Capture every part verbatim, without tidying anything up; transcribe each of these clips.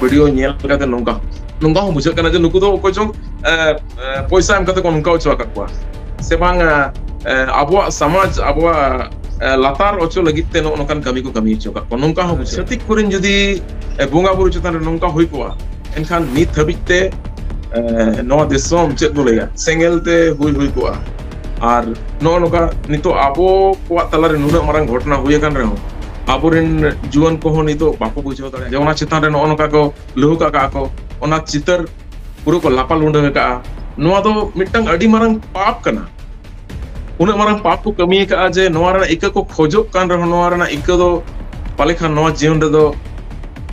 Video ᱧᱮᱞ ᱠᱟᱛᱮ ᱱᱚᱝᱠᱟ ᱱᱚᱝᱠᱟ ᱦᱚᱸ ᱵᱩᱡᱷᱟᱹᱜ ᱠᱟᱱᱟ ᱡᱮ ᱱᱩᱠᱩ ᱫᱚ ᱚᱠᱚᱭ ᱪᱚᱝ ᱮ, ᱮ, ᱯᱚᱭᱥᱟ ᱮᱢ ᱠᱟᱛᱮ ᱠᱚ ᱱᱚᱝᱠᱟ ᱦᱚᱪᱚ ᱟᱠᱟᱫ ᱠᱚᱣᱟ ᱥᱮ ᱵᱟᱝ, ᱮ, ᱮ, ᱟᱵᱚᱣᱟᱜ ᱥᱚᱢᱟᱡᱽ, ᱟᱵᱚᱣᱟᱜ ᱮ, ᱞᱟᱛᱟᱨ ᱦᱚᱪᱚ ᱞᱟᱹᱜᱤᱫ ᱛᱮ ᱱᱚᱜᱼᱚ ᱱᱚᱝᱠᱟᱱ ᱠᱟᱹᱢᱤ ᱠᱚ ᱠᱟᱹᱢᱤ ᱦᱚᱪᱚ ᱟᱠᱟᱫ ᱠᱚᱣᱟ᱾ ᱱᱚᱝᱠᱟ ᱦᱚᱸ ᱵᱩᱡᱷᱟᱹᱜ᱾ ᱪᱷᱟᱹᱛᱤᱠ ᱠᱚᱨᱮᱱ ᱡᱩᱫᱤ ᱮ, ᱵᱚᱸᱜᱟ ᱵᱩᱨᱩ ᱪᱮᱛᱟᱱ ᱨᱮ ᱱᱚᱝᱠᱟ ᱦᱩᱭ ᱠᱚᱜᱼᱟ, ᱮᱱᱠᱷᱟᱱ ᱱᱤᱛ ᱦᱟᱹᱵᱤᱡ ᱛᱮ ᱮ, ᱱᱚᱣᱟ ᱫᱤᱥᱚᱢ ᱪᱮᱫ ᱵᱚ ᱞᱟᱹᱭᱟ, ᱥᱮᱸᱜᱮᱞ ᱛᱮ ᱦᱩᱭ ᱦᱩᱭ ᱠᱚᱜᱼᱟ᱾ ᱟᱨ ᱱᱚᱜᱼᱚ ᱱᱚᱝᱠᱟ ᱱᱤᱛᱚᱜ ᱟᱵᱚ ᱠᱚᱣᱟᱜ ᱛᱟᱞᱟᱨᱮ ᱱᱩᱱᱟᱹᱜ ᱢᱟᱨᱟᱝ ᱜᱷᱚᱴᱚᱱᱟ ᱦᱩᱭ ᱟᱠᱟᱱ ᱨᱮᱦᱚᱸ ᱟᱵᱚᱨᱮᱱ ᱡᱩᱣᱟᱹᱱ ᱠᱚᱦᱚᱸ ᱱᱤᱛᱚᱜ ᱵᱟᱠᱚ ᱵᱩᱡᱷᱟᱹᱣ ᱫᱟᱲᱮᱭᱟᱜᱼᱟ ᱡᱮ ᱚᱱᱟ ᱪᱮᱛᱟᱱ ᱨᱮ ᱱᱚᱜᱼᱚ ᱱᱚᱝᱠᱟ ᱠᱚ ᱞᱟᱹᱦᱩᱠ ᱟᱠᱟᱫᱼᱟ ᱠᱚ, ᱚᱱᱟ ᱪᱤᱛᱟᱹᱨ ᱯᱩᱨᱟᱹ ᱠᱚ ᱞᱟᱯᱟ ᱞᱩᱸᱰᱟᱹ ᱟᱠᱟᱫᱼᱟ᱾ ᱱᱚᱣᱟ ᱫᱚ ᱢᱤᱫᱴᱟᱝ ᱟᱹᱰᱤ ᱢᱟᱨᱟᱝ ᱯᱟᱯ ᱠᱟᱱᱟ᱾ ᱩᱱᱟᱹᱜ ᱢᱟᱨᱟᱝ ᱯᱟᱯ ᱠᱚ ᱠᱟᱹᱢᱤ ᱟᱠᱟᱫᱼᱟ ᱡᱮ ᱱᱚᱣᱟ ᱨᱮᱱᱟᱜ ᱤᱠᱟᱹ ᱠᱚ ᱠᱷᱚᱡᱚᱜ ᱠᱟᱱ ᱨᱮᱦᱚᱸ ᱱᱚᱣᱟ ᱨᱮᱱᱟᱜ ᱤᱠᱟᱹ ᱫᱚ ᱯᱟᱞᱮ ᱠᱷᱟᱱ ᱱᱚᱣᱟ ᱡᱤᱭᱚᱱ ᱨᱮᱫᱚ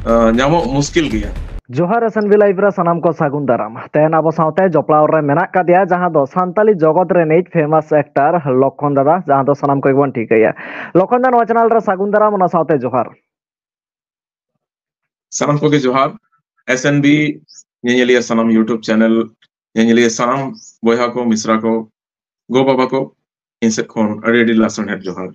ᱟᱸ, ᱧᱟᱢᱚᱜ ᱢᱩᱥᱠᱤᱞ ᱜᱮᱭᱟ᱾ ᱡᱚᱦᱟᱨ ᱮᱥ ᱮᱱ ᱵᱤ ᱞᱟᱭᱤᱵᱷ ᱨᱮ ᱥᱟᱱᱟᱢ ᱠᱚ ᱥᱟᱹᱜᱩᱱ ᱫᱟᱨᱟᱢ᱾ ᱛᱮᱦᱮᱧ ᱟᱵᱚ ᱥᱟᱶᱛᱮ ᱡᱚᱯᱲᱟᱣ ᱨᱮ ᱢᱮᱱᱟᱜ ᱠᱟᱫᱮᱭᱟ, ᱡᱟᱦᱟᱸ ᱫᱚ ᱥᱟᱱᱛᱟᱞᱤ ᱡᱚᱜᱚᱛ ᱨᱮᱱᱤᱡ ᱯᱷᱮᱢᱟᱥ ᱮᱠᱴᱟᱨ ᱞᱚᱠᱷᱚᱱ ᱫᱟᱫᱟ, ᱡᱟᱦᱟᱸ ᱫᱚ ᱥᱟᱱᱟᱢ ᱠᱚᱜᱮ ᱵᱚᱱ ᱴᱷᱤᱠᱟᱹᱭᱟ᱾ ᱞᱚᱠᱷᱚᱱ ᱫᱟ, ᱱᱚᱣᱟ ᱪᱮᱱᱮᱞ ᱨᱮ ᱥᱟᱹᱜᱩᱱ ᱫᱟᱨᱟᱢ, ᱚᱱᱟ ᱥᱟᱶᱛᱮ ᱡᱚᱦᱟᱨ᱾ ᱥᱟᱱᱟᱢ ᱠᱚᱜᱮ ᱡᱚᱦᱟᱨ᱾ ᱮᱥ ᱮᱱ ᱵᱤ ᱧᱮᱧᱮᱞᱤᱭᱟᱹ ᱥᱟᱱᱟᱢ YouTube ᱪᱮᱱᱮᱞ ᱧᱮᱧᱮᱞᱤᱭᱟᱹ ᱥᱟᱱᱟᱢ ᱵᱚᱭᱦᱟ ᱠᱚ, ᱢᱤᱥᱨᱟ ᱠᱚ, ᱜᱚ ᱵᱟᱵᱟ ᱠᱚ, ᱤᱧ ᱥᱮᱫ ᱠᱷᱚᱱ ᱟᱹᱰᱤ ᱟᱹᱰᱤ ᱞᱟᱥᱟᱲᱦᱮᱫ ᱡᱚᱦᱟᱨ᱾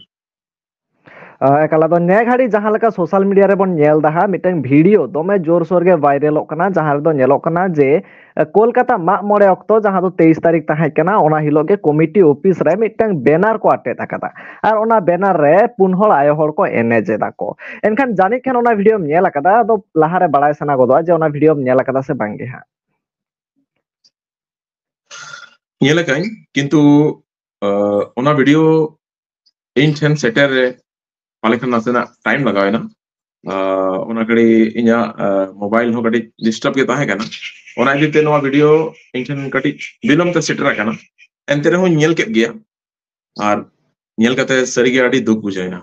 ᱟᱸ, ᱮᱠᱟᱞ, ᱟᱫᱚ ᱱᱮ ᱜᱷᱟᱹᱲᱤᱡ ᱡᱟᱦᱟᱸ ᱞᱮᱠᱟ ᱥᱳᱥᱟᱞ ᱢᱤᱰᱤᱭᱟ ᱨᱮᱵᱚᱱ ᱧᱮᱞ ᱫᱟ ᱦᱟᱸᱜ, ᱢᱤᱫᱴᱟᱝ ᱵᱷᱤᱰᱤᱭᱳ ᱫᱚᱢᱮ ᱡᱳᱨᱥᱳᱨ ᱜᱮ ᱵᱷᱟᱭᱨᱟᱞᱚᱜ ᱠᱟᱱᱟ, ᱡᱟᱦᱟᱸ ᱨᱮᱫᱚ ᱧᱮᱞᱚᱜ ᱠᱟᱱᱟ ᱡᱮ, ᱮ, ᱠᱳᱞᱠᱟᱛᱟ ᱢᱟᱜ ᱢᱚᱬᱮ ᱚᱠᱛᱚ, ᱡᱟᱦᱟᱸ ᱫᱚ ᱛᱮᱭᱤᱥ ᱛᱟᱹᱨᱤᱠᱷ ᱛᱟᱦᱮᱸ ᱠᱟᱱᱟ, ᱚᱱᱟ ᱦᱤᱞᱳᱜ ᱜᱮ ᱠᱚᱢᱤᱴᱤ ᱚᱯᱷᱤᱥ ᱨᱮ ᱢᱤᱫᱴᱟᱝ ᱵᱮᱱᱟᱨ ᱠᱚ ᱟᱴᱮᱫ ᱟᱠᱟᱫᱟ᱾ ᱟᱨ ᱚᱱᱟ ᱵᱮᱱᱟᱨ ᱨᱮ ᱯᱩᱱ ᱦᱚᱲ ᱟᱭᱳ ᱦᱚᱲ ᱠᱚ ᱮᱱᱮᱡ ᱮᱫᱟ ᱠᱚ᱾ ᱮᱱᱠᱷᱟᱱ ᱡᱟᱹᱱᱤᱡ ᱠᱷᱟᱱ ᱚᱱᱟ ᱵᱷᱤᱰᱤᱭᱳᱢ ᱧᱮᱞ ᱟᱠᱟᱫᱟ, ᱟᱫᱚ ᱞᱟᱦᱟᱨᱮ ᱵᱟᱲᱟᱭ ᱥᱟᱱᱟ ᱜᱚᱫᱚᱜᱼᱟ ᱡᱮ ᱚᱱᱟ ᱵᱷᱤᱰᱤᱭᱳᱢ ᱧᱮᱞ ᱟᱠᱟᱫᱟ ᱥᱮ ᱵᱟᱝ ᱜᱮ ᱦᱟᱸᱜ᱾ ᱧᱮᱞ ᱟᱠᱟᱫᱟᱹᱧ, ᱠᱤᱱᱛᱩ, ᱟᱸ, ᱚᱱᱟ ᱵᱷᱤᱰᱤᱭᱳ ᱤᱧ ᱴᱷᱮᱱ ᱥᱮᱴᱮᱨ ᱨᱮ ᱯᱟᱞᱮ ᱠᱷᱟᱱ ᱱᱟᱥᱮᱱᱟᱜ ᱴᱟᱭᱤᱢ ᱞᱟᱜᱟᱣ ᱮᱱᱟ᱾ ᱟᱸ, ᱚᱱᱟ ᱜᱷᱟᱹᱲᱤ ᱤᱧᱟᱹᱜ, ᱟᱸ, ᱢᱳᱵᱟᱭᱤᱞ ᱦᱚᱸ ᱠᱟᱹᱴᱤᱡ ᱰᱤᱥᱴᱟᱨᱵ ᱜᱮ ᱛᱟᱦᱮᱸ ᱠᱟᱱᱟ᱾ ᱚᱱᱟ ᱤᱫᱤ ᱛᱮ ᱱᱚᱣᱟ ᱵᱷᱤᱰᱤᱭᱳ ᱤᱧ ᱴᱷᱮᱱ ᱠᱟᱹᱴᱤᱡ ᱵᱤᱞᱚᱢ ᱛᱮ ᱥᱮᱴᱮᱨ ᱟᱠᱟᱱᱟ᱾ ᱮᱱᱛᱮ ᱨᱮᱦᱚᱸᱧ ᱧᱮᱞ ᱠᱮᱫ ᱜᱮᱭᱟ᱾ ᱟᱨ ᱧᱮᱞ ᱠᱟᱛᱮ ᱥᱟᱹᱨᱤᱜᱮ ᱟᱹᱰᱤ ᱫᱩᱠ ᱵᱩᱡᱷᱟᱹᱣ ᱮᱱᱟ᱾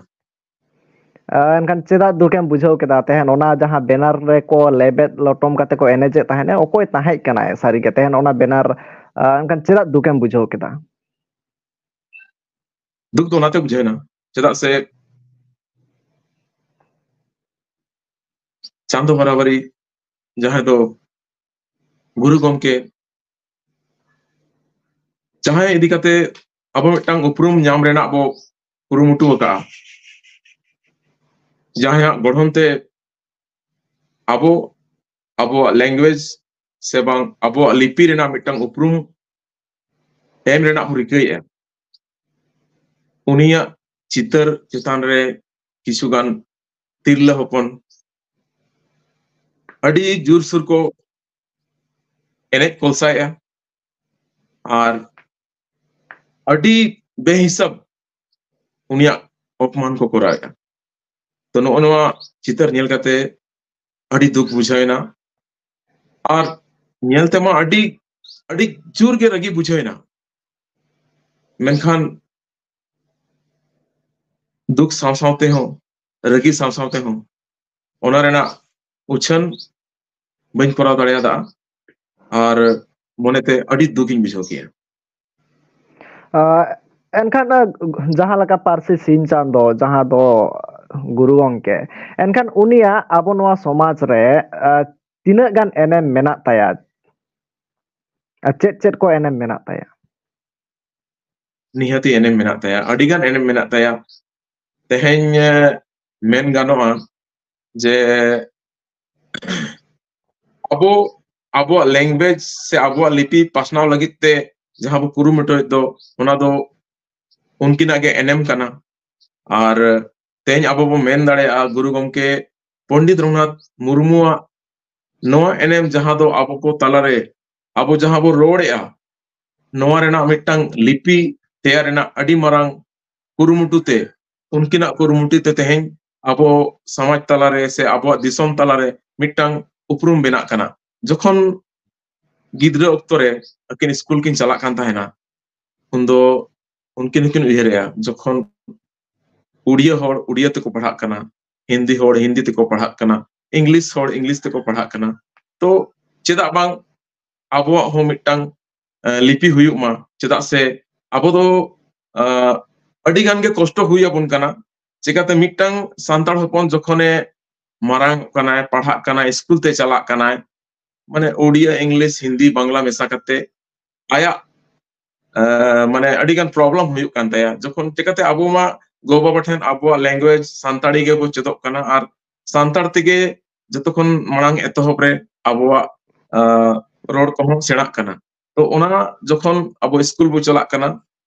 ᱟᱸ, ᱮᱱᱠᱷᱟᱱ ᱪᱮᱫᱟᱜ ᱫᱩᱠᱮᱢ ᱵᱩᱡᱷᱟᱹᱣ ᱠᱮᱫᱟ ᱛᱟᱦᱮᱸᱱ? ᱚᱱᱟ ᱡᱟᱦᱟᱸ ᱵᱮᱱᱟᱨ ᱨᱮᱠᱚ ᱞᱮᱵᱮᱫ ᱞᱚᱴᱚᱢ ᱠᱟᱛᱮ ᱠᱚ ᱮᱱᱮᱡᱮᱫ ᱛᱟᱦᱮᱸᱱᱟ, ᱚᱠᱚᱭ ᱛᱟᱦᱮᱸ ᱠᱟᱱᱟᱭ ᱥᱟᱹᱨᱤᱜᱮ ᱛᱟᱦᱮᱸᱱ ᱚᱱᱟ ᱵᱮᱱᱟᱨ? ᱟᱸ, ᱮᱱᱠᱷᱟᱱ ᱪᱮᱫᱟᱜ ᱫᱩᱠᱮᱢ ᱵᱩᱡᱷᱟᱹᱣ ᱠᱮᱫᱟ? ᱫᱩᱠ ᱫᱚ ᱚᱱᱟᱛᱮ ᱵᱩᱡᱷᱟᱹᱣ ᱮᱱᱟ, ᱪᱮᱫᱟᱜ ᱥᱮ ᱪᱟᱸᱫᱚ ᱵᱟᱨᱟᱵᱟᱨᱤ ᱡᱟᱦᱟᱸᱭ ᱫᱚ ᱜᱩᱨᱩ ᱜᱚᱢᱠᱮ, ᱡᱟᱦᱟᱸᱭ ᱤᱫᱤ ᱠᱟᱛᱮ ᱟᱵᱚ ᱢᱤᱫᱴᱟᱝ ᱩᱯᱨᱩᱢ ᱧᱟᱢ ᱨᱮᱱᱟᱜ ᱵᱚ ᱠᱩᱨᱩᱢᱩᱴᱩ ᱟᱠᱟᱫᱼᱟ, ᱡᱟᱦᱟᱸᱭᱟᱜ ᱜᱚᱲᱦᱚᱱ ᱛᱮ ᱟᱵᱚ ᱟᱵᱚᱣᱟᱜ language ᱥᱮ ᱵᱟᱝ ᱟᱵᱚᱣᱟᱜ ᱞᱤᱯᱤ ᱨᱮᱱᱟᱜ ᱢᱤᱫᱴᱟᱝ ᱩᱯᱨᱩᱢ ᱮᱢ ᱨᱮᱱᱟᱜ ᱵᱚ ᱨᱤᱠᱟᱹᱭᱮᱫᱼᱟ᱾ ᱩᱱᱤᱭᱟᱜ ᱪᱤᱛᱟᱹᱨ ᱪᱮᱛᱟᱱ ᱨᱮ ᱠᱤᱪᱷᱩᱜᱟᱱ ᱛᱤᱨᱞᱟᱹ ᱦᱚᱯᱚᱱ ᱟᱹᱰᱤ ᱡᱳᱨᱥᱳᱨ ᱠᱚ ᱮᱱᱮᱡ ᱠᱚᱞᱥᱟᱭᱮᱫᱼᱟ ᱟᱨ ᱟᱹᱰᱤ ᱵᱮᱦᱤᱥᱟᱹᱵ ᱩᱱᱤᱭᱟᱜ ᱚᱯᱢᱟᱱ ᱠᱚ ᱠᱚᱨᱟᱣᱮᱫᱼᱟ᱾ ᱛᱚ, ᱱᱚᱜᱼᱚ ᱱᱚᱣᱟ ᱪᱤᱛᱟᱹᱨ ᱧᱮᱞ ᱠᱟᱛᱮ ᱟᱹᱰᱤ ᱫᱩᱠ ᱵᱩᱡᱷᱟᱹᱣᱮᱱᱟ᱾ ᱟᱨ ᱧᱮᱞ ᱛᱮᱢᱟ ᱟᱹᱰᱤ ᱟᱹᱰᱤ ᱡᱳᱨ ᱜᱮ ᱨᱟᱹᱜᱤ ᱵᱩᱡᱷᱟᱹᱣᱮᱱᱟ᱾ ᱢᱮᱱᱠᱷᱟᱱ ᱫᱩᱠ ᱥᱟᱶ ᱥᱟᱶ ᱛᱮᱦᱚᱸ, ᱨᱟᱹᱜᱤ ᱥᱟᱶ ᱥᱟᱶ ᱛᱮᱦᱚᱸ ᱚᱱᱟ ᱨᱮᱱᱟᱜ ᱩᱪᱷᱟᱹᱱ ᱵᱟᱹᱧ ᱠᱚᱨᱟᱣ ᱫᱟᱲᱮᱭᱟᱫᱟ᱾ ᱟᱨ ᱢᱚᱱᱮᱛᱮ ᱟᱹᱰᱤ ᱫᱩᱠᱤᱧ ᱵᱩᱡᱷᱟᱹᱣ ᱠᱮᱜᱼᱟ᱾ ᱮᱱᱠᱷᱟᱱ ᱡᱟᱦᱟᱸ ᱞᱮᱠᱟ ᱯᱟᱹᱨᱥᱤ ᱥᱤᱧ ᱪᱟᱸᱫᱚ, ᱡᱟᱦᱟᱸ ᱫᱚ ᱜᱩᱨᱩ ᱜᱚᱢᱠᱮ, ᱮᱱᱠᱷᱟᱱ ᱩᱱᱤᱭᱟᱜ ᱟᱵᱚ ᱱᱚᱣᱟ ᱥᱚᱢᱟᱡᱽ ᱨᱮ ᱛᱤᱱᱟᱹᱜ ᱜᱟᱱ ᱮᱱᱮᱢ ᱢᱮᱱᱟᱜ ᱛᱟᱭᱟ? ᱟᱨ ᱪᱮᱫ ᱪᱮᱫ ᱠᱚ ᱮᱱᱮᱢ ᱢᱮᱱᱟᱜ ᱛᱟᱭᱟ? ᱱᱤᱦᱟᱹᱛᱤ ᱮᱱᱮᱢ ᱢᱮᱱᱟᱜ ᱛᱟᱭᱟ, ᱟᱹᱰᱤ ᱜᱟᱱ ᱮᱱᱮᱢ ᱢᱮᱱᱟᱜ ᱛᱟᱭᱟ᱾ ᱛᱮᱦᱮᱧ ᱢᱮᱱ ᱜᱟᱱᱚᱜᱼᱟ ᱡᱮ ᱟᱵᱚ ᱟᱵᱚᱣᱟᱜ language ᱥᱮ ᱟᱵᱚᱣᱟᱜ ᱞᱤᱯᱤ ᱯᱟᱥᱱᱟᱣ ᱞᱟᱹᱜᱤᱫ ᱛᱮ ᱡᱟᱦᱟᱸ ᱵᱚ ᱠᱩᱨᱩᱢᱩᱴᱩᱭᱮᱫ ᱫᱚ, ᱚᱱᱟ ᱫᱚ ᱩᱱᱠᱤᱱᱟᱜ ᱜᱮ ᱮᱱᱮᱢ ᱠᱟᱱᱟ᱾ ᱟᱨ ᱛᱮᱦᱮᱧ ᱟᱵᱚ ᱵᱚ ᱢᱮᱱ ᱫᱟᱲᱮᱭᱟᱜᱼᱟ, ᱜᱩᱨᱩ ᱜᱚᱢᱠᱮ ᱯᱚᱱᱰᱤᱛ ᱨᱚᱜᱷᱩᱱᱟᱛᱷ ᱢᱩᱨᱢᱩᱣᱟᱜ ᱱᱚᱣᱟ ᱮᱱᱮᱢ, ᱡᱟᱦᱟᱸ ᱫᱚ ᱟᱵᱚ ᱠᱚ ᱛᱟᱞᱟᱨᱮ ᱟᱵᱚ ᱡᱟᱦᱟᱸ ᱵᱚ ᱨᱚᱲᱮᱫᱼᱟ, ᱱᱚᱣᱟ ᱨᱮᱱᱟᱜ ᱢᱤᱫᱴᱟᱝ ᱞᱤᱯᱤ ᱛᱮᱭᱟᱨ ᱨᱮᱱᱟᱜ ᱟᱹᱰᱤ ᱢᱟᱨᱟᱝ ᱠᱩᱨᱩᱢᱩᱴᱩ ᱛᱮ, ᱩᱱᱠᱤᱱᱟᱜ ᱠᱩᱨᱩᱢᱩᱴᱩ ᱛᱮ ᱛᱮᱦᱮᱧ ᱟᱵᱚ ᱥᱚᱢᱟᱡᱽ ᱛᱟᱞᱟᱨᱮ ᱥᱮ ᱟᱵᱚᱣᱟᱜ ᱫᱤᱥᱚᱢ ᱛᱟᱞᱟᱨᱮ ᱢᱤᱫᱴᱟᱝ ᱩᱯᱨᱩᱢ ᱵᱮᱱᱟᱜ ᱠᱟᱱᱟ᱾ ᱡᱚᱠᱷᱚᱱ ᱜᱤᱫᱽᱨᱟᱹ ᱚᱠᱛᱚ ᱨᱮ ᱟᱹᱠᱤᱱ ᱥᱠᱩᱞ ᱠᱤᱱ ᱪᱟᱞᱟᱜ ᱠᱟᱱ ᱛᱟᱦᱮᱱᱟ, ᱩᱱᱫᱚ ᱩᱱᱠᱤᱱ ᱦᱚᱸᱠᱤᱱ ᱩᱭᱦᱟᱹᱨᱮᱜᱼᱟ, ᱡᱚᱠᱷᱚᱱ ᱩᱲᱤᱭᱟᱹ ᱦᱚᱲ ᱩᱲᱤᱭᱟᱹ ᱛᱮᱠᱚ ᱯᱟᱲᱦᱟᱜ ᱠᱟᱱᱟ, ᱦᱤᱱᱫᱤ ᱦᱚᱲ ᱦᱤᱱᱫᱤ ᱛᱮᱠᱚ ᱯᱟᱲᱦᱟᱜ ᱠᱟᱱᱟ, ᱤᱝᱞᱤᱥ ᱦᱚᱲ ᱤᱝᱞᱤᱥ ᱛᱮᱠᱚ ᱯᱟᱲᱦᱟᱜ ᱠᱟᱱᱟ, ᱛᱚ ᱪᱮᱫᱟᱜ ᱵᱟᱝ ᱟᱵᱚᱣᱟᱜ ᱦᱚᱸ ᱢᱤᱫᱴᱟᱝ ᱞᱤᱯᱤ ᱦᱩᱭᱩᱜ ᱢᱟ? ᱪᱮᱫᱟᱜ ᱥᱮ ᱟᱵᱚ ᱫᱚ ᱟᱹᱰᱤ ᱜᱟᱱ ᱜᱮ ᱠᱚᱥᱴᱚ ᱦᱩᱭ ᱟᱵᱚᱱ ᱠᱟᱱᱟ᱾ ᱪᱮᱠᱟᱛᱮ ᱢᱤᱫᱴᱟᱝ ᱥᱟᱱᱛᱟᱲ ᱦᱚᱯᱚᱱ ᱡᱚᱠᱷᱚᱱᱮ ᱢᱟᱨᱟᱝ ᱠᱟᱱᱟᱭ, ᱯᱟᱲᱦᱟᱜ ᱠᱟᱱᱟᱭ, ᱥᱠᱩᱞ ᱛᱮ ᱪᱟᱞᱟᱜ ᱠᱟᱱᱟᱭ, ᱢᱟᱱᱮ ᱳᱰᱤᱭᱟ, ᱤᱝᱞᱤᱥ, ᱦᱤᱱᱫᱤ, ᱵᱟᱝᱞᱟ ᱢᱮᱥᱟ ᱠᱟᱛᱮ ᱟᱭᱟᱜ ᱢᱟᱱᱮ ᱟᱹᱰᱤ ᱜᱟᱱ problem ᱦᱩᱭᱩᱜ ᱠᱟᱱ ᱛᱟᱭᱟ᱾ ᱡᱚᱠᱷᱚᱱ ᱪᱮᱠᱟᱛᱮ ᱟᱵᱚ ᱢᱟ ᱜᱚ ᱵᱟᱵᱟ ᱴᱷᱮᱱ ᱟᱵᱚᱣᱟᱜ language ᱥᱟᱱᱛᱟᱲᱤ ᱜᱮᱵᱚ ᱪᱮᱫᱚᱜ ᱠᱟᱱᱟ ᱟᱨ ᱥᱟᱱᱛᱟᱲ ᱛᱮᱜᱮ ᱡᱚᱛᱚ ᱠᱷᱚᱱ ᱢᱟᱲᱟᱝ ᱮᱛᱚᱦᱚᱵ ᱨᱮ ᱟᱵᱚᱣᱟᱜ ᱟᱸ, ᱨᱚᱲ ᱠᱚᱦᱚᱸ ᱥᱮᱬᱟᱜ ᱠᱟᱱᱟ᱾ ᱛᱚ ᱚᱱᱟ ᱡᱚᱠᱷᱚᱱ ᱟᱵᱚ ᱥᱠᱩᱞ ᱵᱚ ᱪᱟᱞᱟᱜ ᱠᱟᱱᱟ,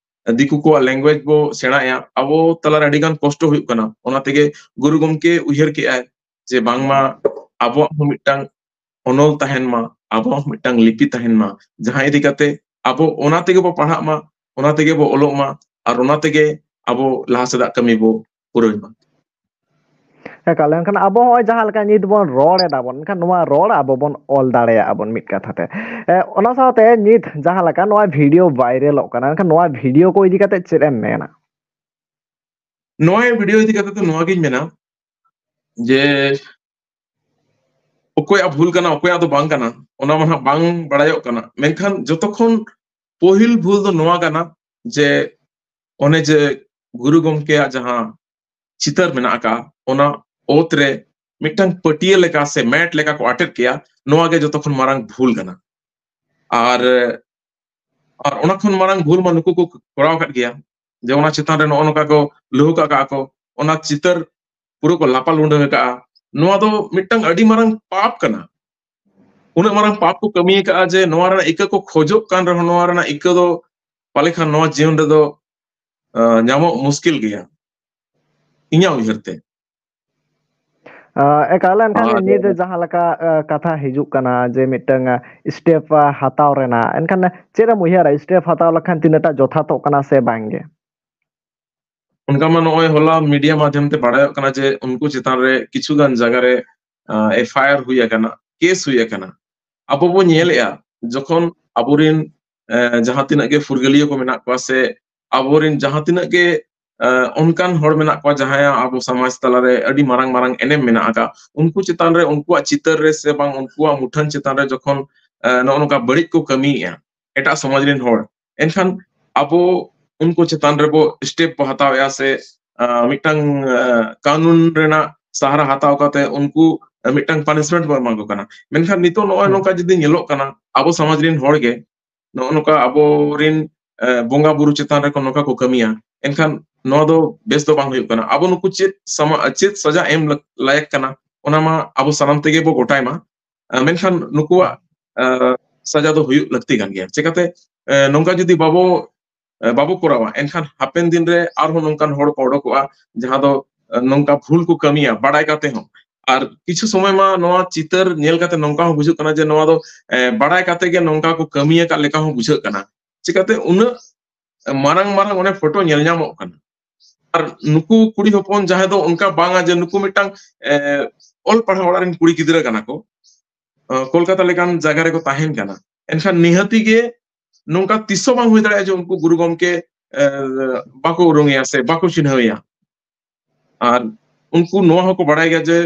ᱫᱤᱠᱩ ᱠᱚᱣᱟᱜ language ᱵᱚ ᱥᱮᱬᱟᱭᱟ, ᱟᱵᱚ ᱛᱟᱞᱟᱨᱮ ᱟᱹᱰᱤ ᱜᱟᱱ ᱠᱚᱥᱴᱚ ᱦᱩᱭᱩᱜ ᱠᱟᱱᱟ᱾ ᱚᱱᱟ ᱛᱮᱜᱮ ᱜᱩᱨᱩ ᱜᱚᱢᱠᱮ ᱩᱭᱦᱟᱹᱨ ᱠᱮᱜᱼᱟᱭ ᱡᱮ ᱵᱟᱝᱢᱟ ᱟᱵᱚᱣᱟᱜ ᱦᱚᱸ ᱢᱤᱫᱴᱟᱝ ᱚᱱᱚᱞ ᱛᱟᱦᱮᱱ ᱢᱟ, ᱟᱵᱚᱣᱟᱜ ᱦᱚᱸ ᱢᱤᱫᱴᱟᱝ ᱞᱤᱯᱤ ᱛᱟᱦᱮᱱ ᱢᱟ, ᱡᱟᱦᱟᱸ ᱤᱫᱤ ᱠᱟᱛᱮ ᱟᱵᱚ ᱚᱱᱟ ᱛᱮᱜᱮ ᱵᱚ ᱯᱟᱲᱦᱟᱜ ᱢᱟ, ᱚᱱᱟ ᱛᱮᱜᱮ ᱵᱚ ᱚᱞᱚᱜ ᱢᱟ, ᱟᱨ ᱚᱱᱟ ᱛᱮᱜᱮ ᱟᱵᱚ ᱞᱟᱦᱟ ᱥᱮᱫᱟᱜ ᱠᱟᱹᱢᱤ ᱵᱚ ᱯᱩᱨᱟᱹᱣ ᱢᱟ᱾ ᱮᱠᱟᱞ᱾ ᱮᱱᱠᱷᱟᱱ ᱟᱵᱚ ᱦᱚᱸᱜᱼᱚᱭ ᱡᱟᱦᱟᱸ ᱞᱮᱠᱟ ᱱᱤᱛ ᱵᱚᱱ ᱨᱚᱲ ᱮᱫᱟ ᱵᱚᱱ, ᱮᱱᱠᱷᱟᱱ ᱱᱚᱣᱟ ᱨᱚᱲ ᱟᱵᱚ ᱵᱚᱱ ᱚᱞ ᱫᱟᱲᱮᱭᱟᱜᱼᱟ ᱵᱚᱱ ᱢᱤᱫ ᱠᱟᱛᱷᱟ ᱛᱮ᱾ ᱮ, ᱚᱱᱟ ᱥᱟᱶᱛᱮ ᱱᱤᱛ ᱡᱟᱦᱟᱸ ᱞᱮᱠᱟ ᱱᱚᱣᱟ ᱵᱷᱤᱰᱤᱭᱳ ᱵᱷᱟᱭᱨᱟᱞᱚᱜ ᱠᱟᱱᱟ, ᱮᱱᱠᱷᱟᱱ ᱱᱚᱣᱟ ᱵᱷᱤᱰᱤᱭᱳ ᱠᱚ ᱤᱫᱤ ᱠᱟᱛᱮ ᱪᱮᱫ ᱮᱢ ᱢᱮᱱᱟ? ᱱᱚᱣᱟ ᱵᱷᱤᱰᱤᱭᱳ ᱤᱫᱤ ᱠᱟᱛᱮ ᱫᱚ ᱱᱚᱣᱟ ᱜᱤᱧ ᱢᱮᱱᱟ ᱡᱮ ᱚᱠᱚᱭᱟᱜ ᱵᱷᱩᱞ ᱠᱟᱱᱟ, ᱚᱠᱚᱭᱟᱜ ᱫᱚ ᱵᱟᱝ ᱠᱟᱱᱟ, ᱚᱱᱟ ᱢᱟ ᱱᱟᱦᱟᱜ ᱵᱟᱝ ᱵᱟᱲᱟᱭᱚᱜ ᱠᱟᱱᱟ᱾ ᱢᱮᱱᱠᱷᱟᱱ ᱡᱚᱛᱚ ᱠᱷᱚᱱ ᱯᱟᱹᱦᱤᱞ ᱵᱷᱩᱞ ᱫᱚ ᱱᱚᱣᱟ ᱠᱟᱱᱟ ᱡᱮ ᱚᱱᱮ ᱡᱮ ᱜᱩᱨᱩ ᱜᱚᱢᱠᱮᱭᱟᱜ ᱡᱟᱦᱟᱸ ᱪᱤᱛᱟᱹᱨ ᱢᱮᱱᱟᱜ ᱟᱠᱟᱫ, ᱚᱱᱟ ᱚᱛ ᱨᱮ ᱢᱤᱫᱴᱟᱝ ᱯᱟᱹᱴᱭᱟᱹ ᱞᱮᱠᱟ ᱥᱮ mat ᱞᱮᱠᱟ ᱠᱚ ᱟᱴᱮᱫ ᱠᱮᱭᱟ, ᱱᱚᱣᱟ ᱜᱮ ᱡᱚᱛᱚ ᱠᱷᱚᱱ ᱢᱟᱨᱟᱝ ᱵᱷᱩᱞ ᱠᱟᱱᱟ᱾ ᱟᱨ ᱟᱨ ᱚᱱᱟ ᱠᱷᱚᱱ ᱢᱟᱨᱟᱝ ᱵᱷᱩᱞ ᱢᱟ ᱱᱩᱠᱩ ᱠᱚ ᱠᱚᱨᱟᱣ ᱟᱠᱟᱫ ᱜᱮᱭᱟ, ᱡᱮ ᱚᱱᱟ ᱪᱮᱛᱟᱱ ᱨᱮ ᱱᱚᱜᱼᱚ ᱱᱚᱝᱠᱟ ᱠᱚ ᱞᱟᱹᱦᱩᱠ ᱟᱠᱟᱫ ᱠᱚ, ᱚᱱᱟ ᱪᱤᱛᱟᱹᱨ ᱯᱩᱨᱟᱹ ᱠᱚ ᱞᱟᱯᱟ ᱞᱩᱸᱰᱟᱹ ᱟᱠᱟᱫᱼᱟ᱾ ᱱᱚᱣᱟ ᱫᱚ ᱢᱤᱫᱴᱟᱝ ᱟᱹᱰᱤ ᱢᱟᱨᱟᱝ ᱯᱟᱯ ᱠᱟᱱᱟ᱾ ᱩᱱᱟᱹᱜ ᱢᱟᱨᱟᱝ ᱯᱟᱯ ᱠᱚ ᱠᱟᱹᱢᱤ ᱟᱠᱟᱫᱼᱟ ᱡᱮ ᱱᱚᱣᱟ ᱨᱮᱱᱟᱜ ᱤᱠᱟᱹ ᱠᱚ ᱠᱷᱚᱡᱚᱜ ᱠᱟᱱ ᱨᱮᱦᱚᱸ ᱱᱚᱣᱟ ᱨᱮᱱᱟᱜ ᱤᱠᱟᱹ ᱫᱚ ᱯᱟᱞᱮ ᱠᱷᱟᱱ ᱱᱚᱣᱟ ᱡᱤᱭᱚᱱ ᱨᱮᱫᱚ ᱟᱸ, ᱧᱟᱢᱚᱜ ᱢᱩᱥᱠᱤᱞ ᱜᱮᱭᱟ ᱤᱧᱟᱹᱜ ᱩᱭᱦᱟᱹᱨ ᱛᱮ᱾ ᱟᱸ, ᱮᱠᱟᱞ᱾ ᱮᱱᱠᱷᱟᱱ ᱟᱨ ᱱᱤᱛ ᱡᱟᱦᱟᱸ ᱞᱮᱠᱟ ᱟᱸ, ᱠᱟᱛᱷᱟ ᱦᱤᱡᱩᱜ ᱠᱟᱱᱟ ᱡᱮ ᱢᱤᱫᱴᱟᱝ ᱟᱸ, step ᱟᱸ, ᱦᱟᱛᱟᱣ ᱨᱮᱱᱟᱜ, ᱮᱱᱠᱷᱟᱱ ᱪᱮᱫ ᱮᱢ ᱩᱭᱦᱟᱹᱨᱟ, step ᱦᱟᱛᱟᱣ ᱞᱮᱠᱷᱟᱱ ᱛᱤᱱᱟᱹᱜ ᱴᱟ ᱡᱚᱛᱷᱟᱛᱚᱜ ᱠᱟᱱᱟ ᱥᱮ ᱵᱟᱝ ᱜᱮ? ᱚᱱᱠᱟ ᱢᱟ ᱱᱚᱜᱼᱚᱭ ᱦᱚᱞᱟ ᱢᱤᱰᱤᱭᱟ ᱢᱟᱫᱷᱭᱚᱢ ᱛᱮ ᱵᱟᱲᱟᱭᱚᱜ ᱠᱟᱱᱟ ᱡᱮ ᱩᱱᱠᱩ ᱪᱮᱛᱟᱱ ᱨᱮ ᱠᱤᱪᱷᱩ ᱜᱟᱱ ᱡᱟᱭᱜᱟ ᱨᱮ ᱟᱸ, FIR ᱦᱩᱭ ᱟᱠᱟᱱᱟ, ᱠᱮᱥ ᱦᱩᱭ ᱟᱠᱟᱱᱟ᱾ ᱟᱵᱚ ᱵᱚ ᱧᱮᱞᱮᱜᱼᱟ ᱡᱚᱠᱷᱚᱱ ᱟᱵᱚᱨᱮᱱ ᱮ, ᱡᱟᱦᱟᱸ ᱛᱤᱱᱟᱹᱜ ᱜᱮ ᱯᱷᱩᱨᱜᱟᱹᱞᱤᱭᱟᱹ ᱠᱚ ᱢᱮᱱᱟᱜ ᱠᱚᱣᱟ ᱥᱮ ᱟᱵᱚᱨᱮᱱ ᱡᱟᱦᱟᱸ ᱛᱤᱱᱟᱹᱜ ᱜᱮ ᱮ, ᱚᱱᱠᱟᱱ ᱦᱚᱲ ᱢᱮᱱᱟᱜ ᱠᱚᱣᱟ ᱡᱟᱦᱟᱸᱭᱟᱜ ᱟᱵᱚ ᱥᱚᱢᱟᱡᱽ ᱛᱟᱞᱟᱨᱮ ᱟᱹᱰᱤ ᱢᱟᱨᱟᱝ ᱢᱟᱨᱟᱝ ᱮᱱᱮᱢ ᱢᱮᱱᱟᱜ ᱟᱠᱟᱫ, ᱩᱱᱠᱩ ᱪᱮᱛᱟᱱ ᱨᱮ ᱩᱱᱠᱩᱣᱟᱜ ᱪᱤᱛᱟᱹᱨ ᱨᱮ ᱥᱮ ᱵᱟᱝ ᱩᱱᱠᱩᱣᱟᱜ ᱢᱩᱴᱷᱟᱹᱱ ᱪᱮᱛᱟᱱ ᱨᱮ ᱡᱚᱠᱷᱚᱱ ᱮ, ᱱᱚᱜᱼᱚ ᱱᱚᱝᱠᱟ ᱵᱟᱹᱲᱤᱡ ᱠᱚ ᱠᱟᱹᱢᱤᱭᱮᱜᱼᱟ ᱮᱴᱟᱜ ᱥᱚᱢᱟᱡᱽ ᱨᱮᱱ ᱦᱚᱲ, ᱮᱱᱠᱷᱟᱱ ᱟᱵᱚ ᱩᱱᱠᱩ ᱪᱮᱛᱟᱱ ᱨᱮᱵᱚ step ᱵᱚ ᱦᱟᱛᱟᱣᱮᱜᱼᱟ ᱥᱮ ᱟᱸ, ᱢᱤᱫᱴᱟᱝ ᱟᱸ, ᱠᱟᱹᱱᱩᱱ ᱨᱮᱱᱟᱜ ᱥᱟᱦᱟᱨᱟ ᱦᱟᱛᱟᱣ ᱠᱟᱛᱮ ᱩᱱᱠᱩ ᱢᱤᱫᱴᱟᱝ punishment ᱵᱚ ᱮᱢᱟ ᱠᱚ ᱠᱟᱱᱟ᱾ ᱢᱮᱱᱠᱷᱟᱱ ᱱᱤᱛᱚᱜ ᱱᱚᱜᱼᱚᱭ ᱦᱩᱸ᱾ ᱱᱚᱝᱠᱟ ᱡᱩᱫᱤ ᱧᱮᱞᱚᱜ ᱠᱟᱱᱟ, ᱟᱵᱚ ᱥᱚᱢᱟᱡᱽ ᱨᱮᱱ ᱦᱚᱲ ᱜᱮ ᱱᱚᱜᱼᱚ ᱱᱚᱝᱠᱟ ᱟᱵᱚᱨᱮᱱ ᱮ, ᱵᱚᱸᱜᱟ ᱵᱩᱨᱩ ᱪᱮᱛᱟᱱ ᱨᱮᱠᱚ ᱱᱚᱝᱠᱟ ᱠᱚ ᱠᱟᱹᱢᱤᱭᱟ, ᱮᱱᱠᱷᱟᱱ ᱱᱚᱣᱟ ᱫᱚ ᱵᱮᱥ ᱫᱚ ᱵᱟᱝ ᱦᱩᱭᱩᱜ ᱠᱟᱱᱟ᱾ ᱟᱵᱚ ᱱᱩᱠᱩ ᱪᱮᱫ ᱥᱟᱢᱟ-, ᱪᱮᱫ ᱥᱟᱡᱟ ᱮᱢ ᱞᱟ-, ᱞᱟᱭᱮᱠ ᱠᱟᱱᱟ, ᱚᱱᱟ ᱢᱟ ᱟᱵᱚ ᱥᱟᱱᱟᱢ ᱛᱮᱜᱮ ᱵᱚ ᱜᱚᱴᱟᱭ ᱢᱟ᱾ ᱢᱮᱱᱠᱷᱟᱱ ᱱᱩᱠᱩᱣᱟᱜ ᱥᱟᱡᱟ ᱫᱚ ᱦᱩᱭᱩᱜ ᱞᱟᱹᱠᱛᱤ ᱠᱟᱱ ᱜᱮᱭᱟ᱾ ᱪᱮᱠᱟᱛᱮ ᱱᱚᱝᱠᱟ ᱡᱩᱫᱤ ᱵᱟᱵᱚ ᱵᱟᱵᱚ ᱠᱚᱨᱟᱣᱟ, ᱮᱱᱠᱷᱟᱱ ᱦᱟᱯᱮᱱ ᱫᱤᱱ ᱨᱮ ᱟᱨᱦᱚᱸ ᱱᱚᱝᱠᱟᱱ ᱦᱚᱲ ᱠᱚ ᱚᱰᱚᱠᱚᱜᱼᱟ, ᱡᱟᱦᱟᱸ ᱫᱚ ᱱᱚᱝᱠᱟ ᱵᱷᱩᱞ ᱠᱚ ᱠᱟᱹᱢᱤᱭᱟ ᱵᱟᱲᱟᱭ ᱠᱟᱛᱮ ᱦᱚᱸ᱾ ᱟᱨ ᱠᱤᱪᱷᱩ ᱥᱚᱢᱚᱭ ᱢᱟ ᱱᱚᱣᱟ ᱪᱤᱛᱟᱹᱨ ᱧᱮᱞ ᱠᱟᱛᱮ ᱱᱚᱝᱠᱟ ᱦᱚᱸ ᱵᱩᱡᱷᱟᱹᱜ ᱠᱟᱱᱟ ᱡᱮ ᱱᱚᱣᱟ ᱫᱚ ᱵᱟᱲᱟᱭ ᱠᱟᱛᱮ ᱜᱮ ᱱᱚᱝᱠᱟ ᱠᱚ ᱠᱟᱹᱢᱤ ᱟᱠᱟᱫ ᱞᱮᱠᱟ ᱦᱚᱸ ᱵᱩᱡᱷᱟᱹᱜ ᱠᱟᱱᱟ᱾ ᱪᱤᱠᱟᱹᱛᱮ ᱩᱱᱟᱹᱜ ᱢᱟᱨᱟᱝ ᱢᱟᱨᱟᱝ ᱚᱱᱮ ᱯᱷᱳᱴᱳ ᱧᱮᱞ ᱧᱟᱢᱚᱜ ᱠᱟᱱᱟ? ᱟᱨ ᱱᱩᱠᱩ ᱠᱩᱲᱤ ᱦᱚᱯᱚᱱ ᱡᱟᱦᱟᱸᱭ ᱫᱚ ᱚᱱᱠᱟ ᱵᱟᱝᱟ ᱡᱮ ᱱᱩᱠᱩ ᱢᱤᱫᱴᱟᱝ ᱚᱞ ᱯᱟᱲᱦᱟᱣ ᱚᱲᱟᱜ ᱨᱮᱱ ᱠᱩᱲᱤ ᱜᱤᱫᱽᱨᱟᱹ ᱠᱟᱱᱟ ᱠᱚ, ᱠᱳᱞᱠᱟᱛᱟ ᱞᱮᱠᱟᱱ ᱡᱟᱭᱜᱟ ᱨᱮᱠᱚ ᱛᱟᱦᱮᱱ ᱠᱟᱱᱟ, ᱮᱱᱠᱷᱟᱱ ᱱᱤᱦᱟᱹᱛᱤ ᱜᱮ ᱱᱚᱝᱠᱟ ᱛᱤᱥ ᱦᱚᱸ ᱵᱟᱝ ᱦᱩᱭ ᱫᱟᱲᱮᱭᱟᱜᱼᱟ ᱡᱮ ᱩᱱᱠᱩ ᱜᱩᱨᱩ ᱜᱚᱢᱠᱮ ᱵᱟᱠᱚ ᱩᱨᱩᱢᱮᱭᱟ ᱥᱮ ᱵᱟᱠᱚ ᱪᱤᱱᱦᱟᱹᱣᱮᱭᱟ᱾ ᱟᱨ ᱩᱱᱠᱩ ᱱᱚᱣᱟ ᱦᱚᱸᱠᱚ ᱵᱟᱲᱟᱭ ᱜᱮᱭᱟ ᱡᱮ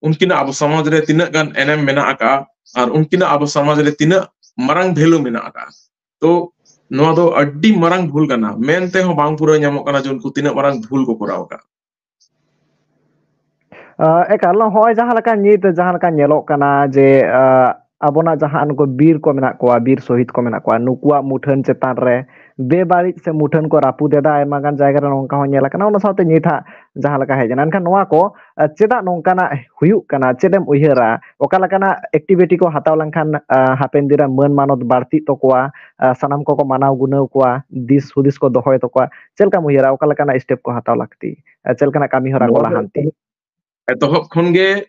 ᱩᱱᱠᱤᱱᱟᱜ ᱟᱵᱚ ᱥᱚᱢᱟᱡᱽ ᱨᱮ ᱛᱤᱱᱟᱹᱜ ᱜᱟᱱ ᱮᱱᱮᱢ ᱢᱮᱱᱟᱜ ᱟᱠᱟᱫᱼᱟ ᱟᱨ ᱩᱱᱠᱤᱱᱟᱜ ᱟᱵᱚ ᱥᱚᱢᱟᱡᱽ ᱨᱮ ᱛᱤᱱᱟᱹᱜ ᱢᱟᱨᱟᱝ ᱵᱷᱮᱞᱩ ᱢᱮᱱᱟᱜ ᱟᱠᱟᱫᱼᱟ᱾ ᱛᱚ ᱱᱚᱣᱟ ᱫᱚ ᱟᱹᱰᱤ ᱢᱟᱨᱟᱝ ᱵᱷᱩᱞ ᱠᱟᱱᱟ, ᱢᱮᱱ ᱛᱮᱦᱚᱸ ᱵᱟᱝ ᱯᱩᱨᱟᱹᱣ ᱧᱟᱢᱚᱜ ᱠᱟᱱᱟ ᱡᱮ ᱩᱱᱠᱩ ᱛᱤᱱᱟᱹᱜ ᱢᱟᱨᱟᱝ ᱵᱷᱩᱞ ᱠᱚ ᱠᱚᱨᱟᱣ ᱟᱠᱟᱫᱼᱟ᱾ ᱮᱠᱟᱞ, ᱱᱚᱜᱼᱚᱭ ᱡᱟᱦᱟᱸ ᱞᱮᱠᱟ ᱱᱤᱛ ᱡᱟᱦᱟᱸ ᱞᱮᱠᱟ ᱧᱮᱞᱚᱜ ᱠᱟᱱᱟ ᱡᱮ ᱟᱵᱚᱱᱟᱜ ᱡᱟᱦᱟᱸ ᱱᱩᱠᱩ ᱵᱤᱨ ᱠᱚ ᱢᱮᱱᱟᱜ ᱠᱚᱣᱟ, ᱵᱤᱨ ᱥᱚᱦᱤᱫ ᱠᱚ ᱢᱮᱱᱟᱜ ᱠᱚᱣᱟ, ᱱᱩᱠᱩᱣᱟᱜ ᱢᱩᱴᱷᱟᱹᱱ ᱪᱮᱛᱟᱱ ᱨᱮ ᱵᱮᱵᱟᱹᱲᱤᱡ ᱥᱮ ᱢᱩᱴᱷᱟᱹᱱ ᱠᱚ ᱨᱟᱹᱯᱩᱫ ᱮᱫᱟ, ᱟᱭᱢᱟ ᱜᱟᱱ ᱡᱟᱭᱜᱟ ᱨᱮ ᱱᱚᱝᱠᱟ ᱦᱚᱸ ᱧᱮᱞ ᱟᱠᱟᱱᱟ᱾ ᱚᱱᱟ ᱥᱟᱶᱛᱮ ᱱᱤᱛ ᱦᱟᱸᱜ ᱡᱟᱦᱟᱸ ᱞᱮᱠᱟ ᱦᱮᱡ ᱮᱱᱟ, ᱮᱱᱠᱷᱟᱱ ᱱᱚᱣᱟ ᱠᱚ ᱪᱮᱫᱟᱜ ᱱᱚᱝᱠᱟᱱᱟᱜ ᱦᱩᱭᱩᱜ ᱠᱟᱱᱟ? ᱪᱮᱫ ᱮᱢ ᱩᱭᱦᱟᱹᱨᱟ? ᱚᱠᱟ ᱞᱮᱠᱟᱱᱟᱜ ᱮᱠᱴᱤᱵᱷᱤᱴᱤ ᱠᱚ ᱦᱟᱛᱟᱣ ᱞᱮᱱᱠᱷᱟᱱ ᱦᱟᱯᱮᱱ ᱫᱤᱱ ᱨᱮ ᱢᱟᱹᱱ ᱢᱟᱱᱚᱛ ᱵᱟᱹᱲᱛᱤᱜ ᱛᱟᱠᱚᱣᱟ, ᱥᱟᱱᱟᱢ ᱠᱚᱠᱚ ᱢᱟᱱᱟᱣ ᱜᱩᱱᱟᱹᱣ ᱠᱚᱣᱟ, ᱫᱤᱥ ᱦᱩᱫᱤᱥ ᱠᱚ ᱫᱚᱦᱚᱭ ᱛᱟᱠᱚᱣᱟ? ᱪᱮᱫ ᱞᱮᱠᱟᱢ ᱩᱭᱦᱟᱹᱨᱟ? ᱚᱠᱟ ᱞᱮᱠᱟᱱᱟᱜ ᱥᱴᱮᱯ ᱠᱚ ᱦᱟᱛᱟᱣ ᱞᱟᱹᱠᱛᱤ? ᱪᱮᱫ ᱞᱮᱠᱟᱱᱟᱜ ᱠᱟᱹᱢᱤ ᱦᱚᱨᱟ ᱠᱚ ᱞᱟᱦᱟᱱᱛᱤ? ᱮᱛᱚᱦᱚᱵ ᱠᱷᱚᱱ ᱜᱮ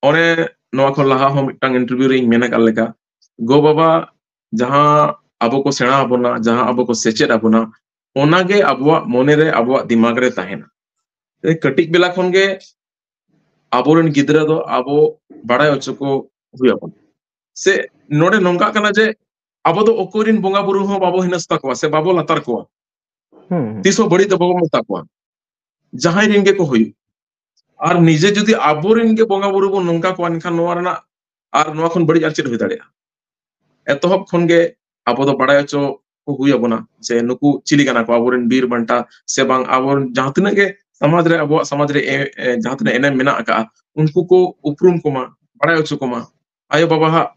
ᱚᱱᱮ ᱱᱚᱣᱟ ᱠᱷᱚᱱ ᱞᱟᱦᱟ ᱦᱚᱸ ᱢᱤᱫᱴᱟᱝ ᱤᱱᱴᱟᱨᱵᱷᱤᱭᱩ ᱨᱮᱧ ᱢᱮᱱ ᱟᱠᱟᱫ ᱞᱮᱠᱟ, ᱜᱚ ᱵᱟᱵᱟ ᱡᱟᱦᱟᱸ ᱟᱵᱚ ᱠᱚ ᱥᱮᱬᱟ ᱟᱵᱚᱱᱟ, ᱡᱟᱦᱟᱸ ᱟᱵᱚ ᱠᱚ ᱥᱮᱪᱮᱫ ᱟᱵᱚᱱᱟ, ᱚᱱᱟᱜᱮ ᱟᱵᱚᱣᱟᱜ ᱢᱚᱱᱮᱨᱮ, ᱟᱵᱚᱣᱟᱜ ᱫᱤᱢᱟᱜᱽ ᱨᱮ ᱛᱟᱦᱮᱱᱟ᱾ ᱠᱟᱹᱴᱤᱡ ᱵᱮᱞᱟ ᱠᱷᱚᱱ ᱜᱮ ᱟᱵᱚᱨᱮᱱ ᱜᱤᱫᱽᱨᱟᱹ ᱫᱚ ᱟᱵᱚ ᱵᱟᱲᱟᱭ ᱦᱚᱪᱚ ᱠᱚ ᱦᱩᱭ ᱟᱵᱚᱱᱟ᱾ ᱥᱮ ᱱᱚᱰᱮ ᱱᱚᱝᱠᱟᱜ ᱠᱟᱱᱟ ᱡᱮ ᱟᱵᱚ ᱫᱚ ᱚᱠᱚᱭ ᱨᱮᱱ ᱵᱚᱸᱜᱟ ᱵᱩᱨᱩ ᱦᱚᱸ ᱵᱟᱵᱚ ᱦᱤᱱᱟᱹᱥᱛᱟ ᱠᱚᱣᱟ ᱥᱮ ᱵᱟᱵᱚ ᱞᱟᱛᱟᱨ ᱠᱚᱣᱟ, ᱛᱤᱥ ᱦᱚᱸ ᱵᱟᱹᱲᱤᱡ ᱫᱚ ᱵᱟᱵᱚ ᱢᱮᱛᱟ ᱠᱚᱣᱟ, ᱡᱟᱦᱟᱸᱭ ᱨᱮᱱ ᱜᱮᱠᱚ ᱦᱩᱭᱩᱜ᱾ ᱟᱨ ᱱᱤᱡᱮ ᱡᱩᱫᱤ ᱟᱵᱚᱨᱮᱱ ᱜᱮ ᱵᱚᱸᱜᱟ ᱵᱩᱨᱩ ᱵᱚᱱ ᱱᱚᱝᱠᱟ ᱠᱚᱣᱟ, ᱮᱱᱠᱷᱟᱱ ᱱᱚᱣᱟ ᱨᱮᱱᱟᱜ ᱟᱨ ᱱᱚᱣᱟ ᱠᱷᱚᱱ ᱵᱟᱹᱲᱤᱡ ᱟᱨ ᱪᱮᱫ ᱦᱩᱭ ᱫᱟᱲᱮᱭᱟᱜᱼᱟ? ᱮᱛᱚᱦᱚᱵ ᱠᱷᱚᱱ ᱜᱮ ᱟᱵᱚ ᱫᱚ ᱵᱟᱲᱟᱭ ᱦᱚᱪᱚ ᱠᱚ ᱦᱩᱭ ᱟᱵᱚᱱᱟ ᱥᱮ ᱱᱩᱠᱩ ᱪᱤᱞᱤ ᱠᱟᱱᱟ ᱠᱚ, ᱟᱵᱚᱨᱮᱱ ᱵᱤᱨ ᱵᱟᱱᱴᱟ ᱥᱮ ᱵᱟᱝ, ᱟᱵᱚᱨᱮᱱ ᱡᱟᱦᱟᱸ ᱛᱤᱱᱟᱹᱜ ᱜᱮ ᱥᱚᱢᱟᱡᱽ ᱨᱮ, ᱟᱵᱚᱣᱟᱜ ᱥᱚᱢᱟᱡᱽ ᱨᱮ ᱡᱟᱦᱟᱸ ᱛᱤᱱᱟᱹᱜ ᱮᱱᱮᱢ ᱢᱮᱱᱟᱜ ᱟᱠᱟᱫᱼᱟ, ᱩᱱᱠᱩ ᱠᱚ ᱩᱯᱨᱩᱢ ᱠᱚᱢᱟ, ᱵᱟᱲᱟᱭ ᱦᱚᱪᱚ ᱠᱚᱢᱟ᱾ ᱟᱭᱳ ᱵᱟᱵᱟ ᱦᱟᱜ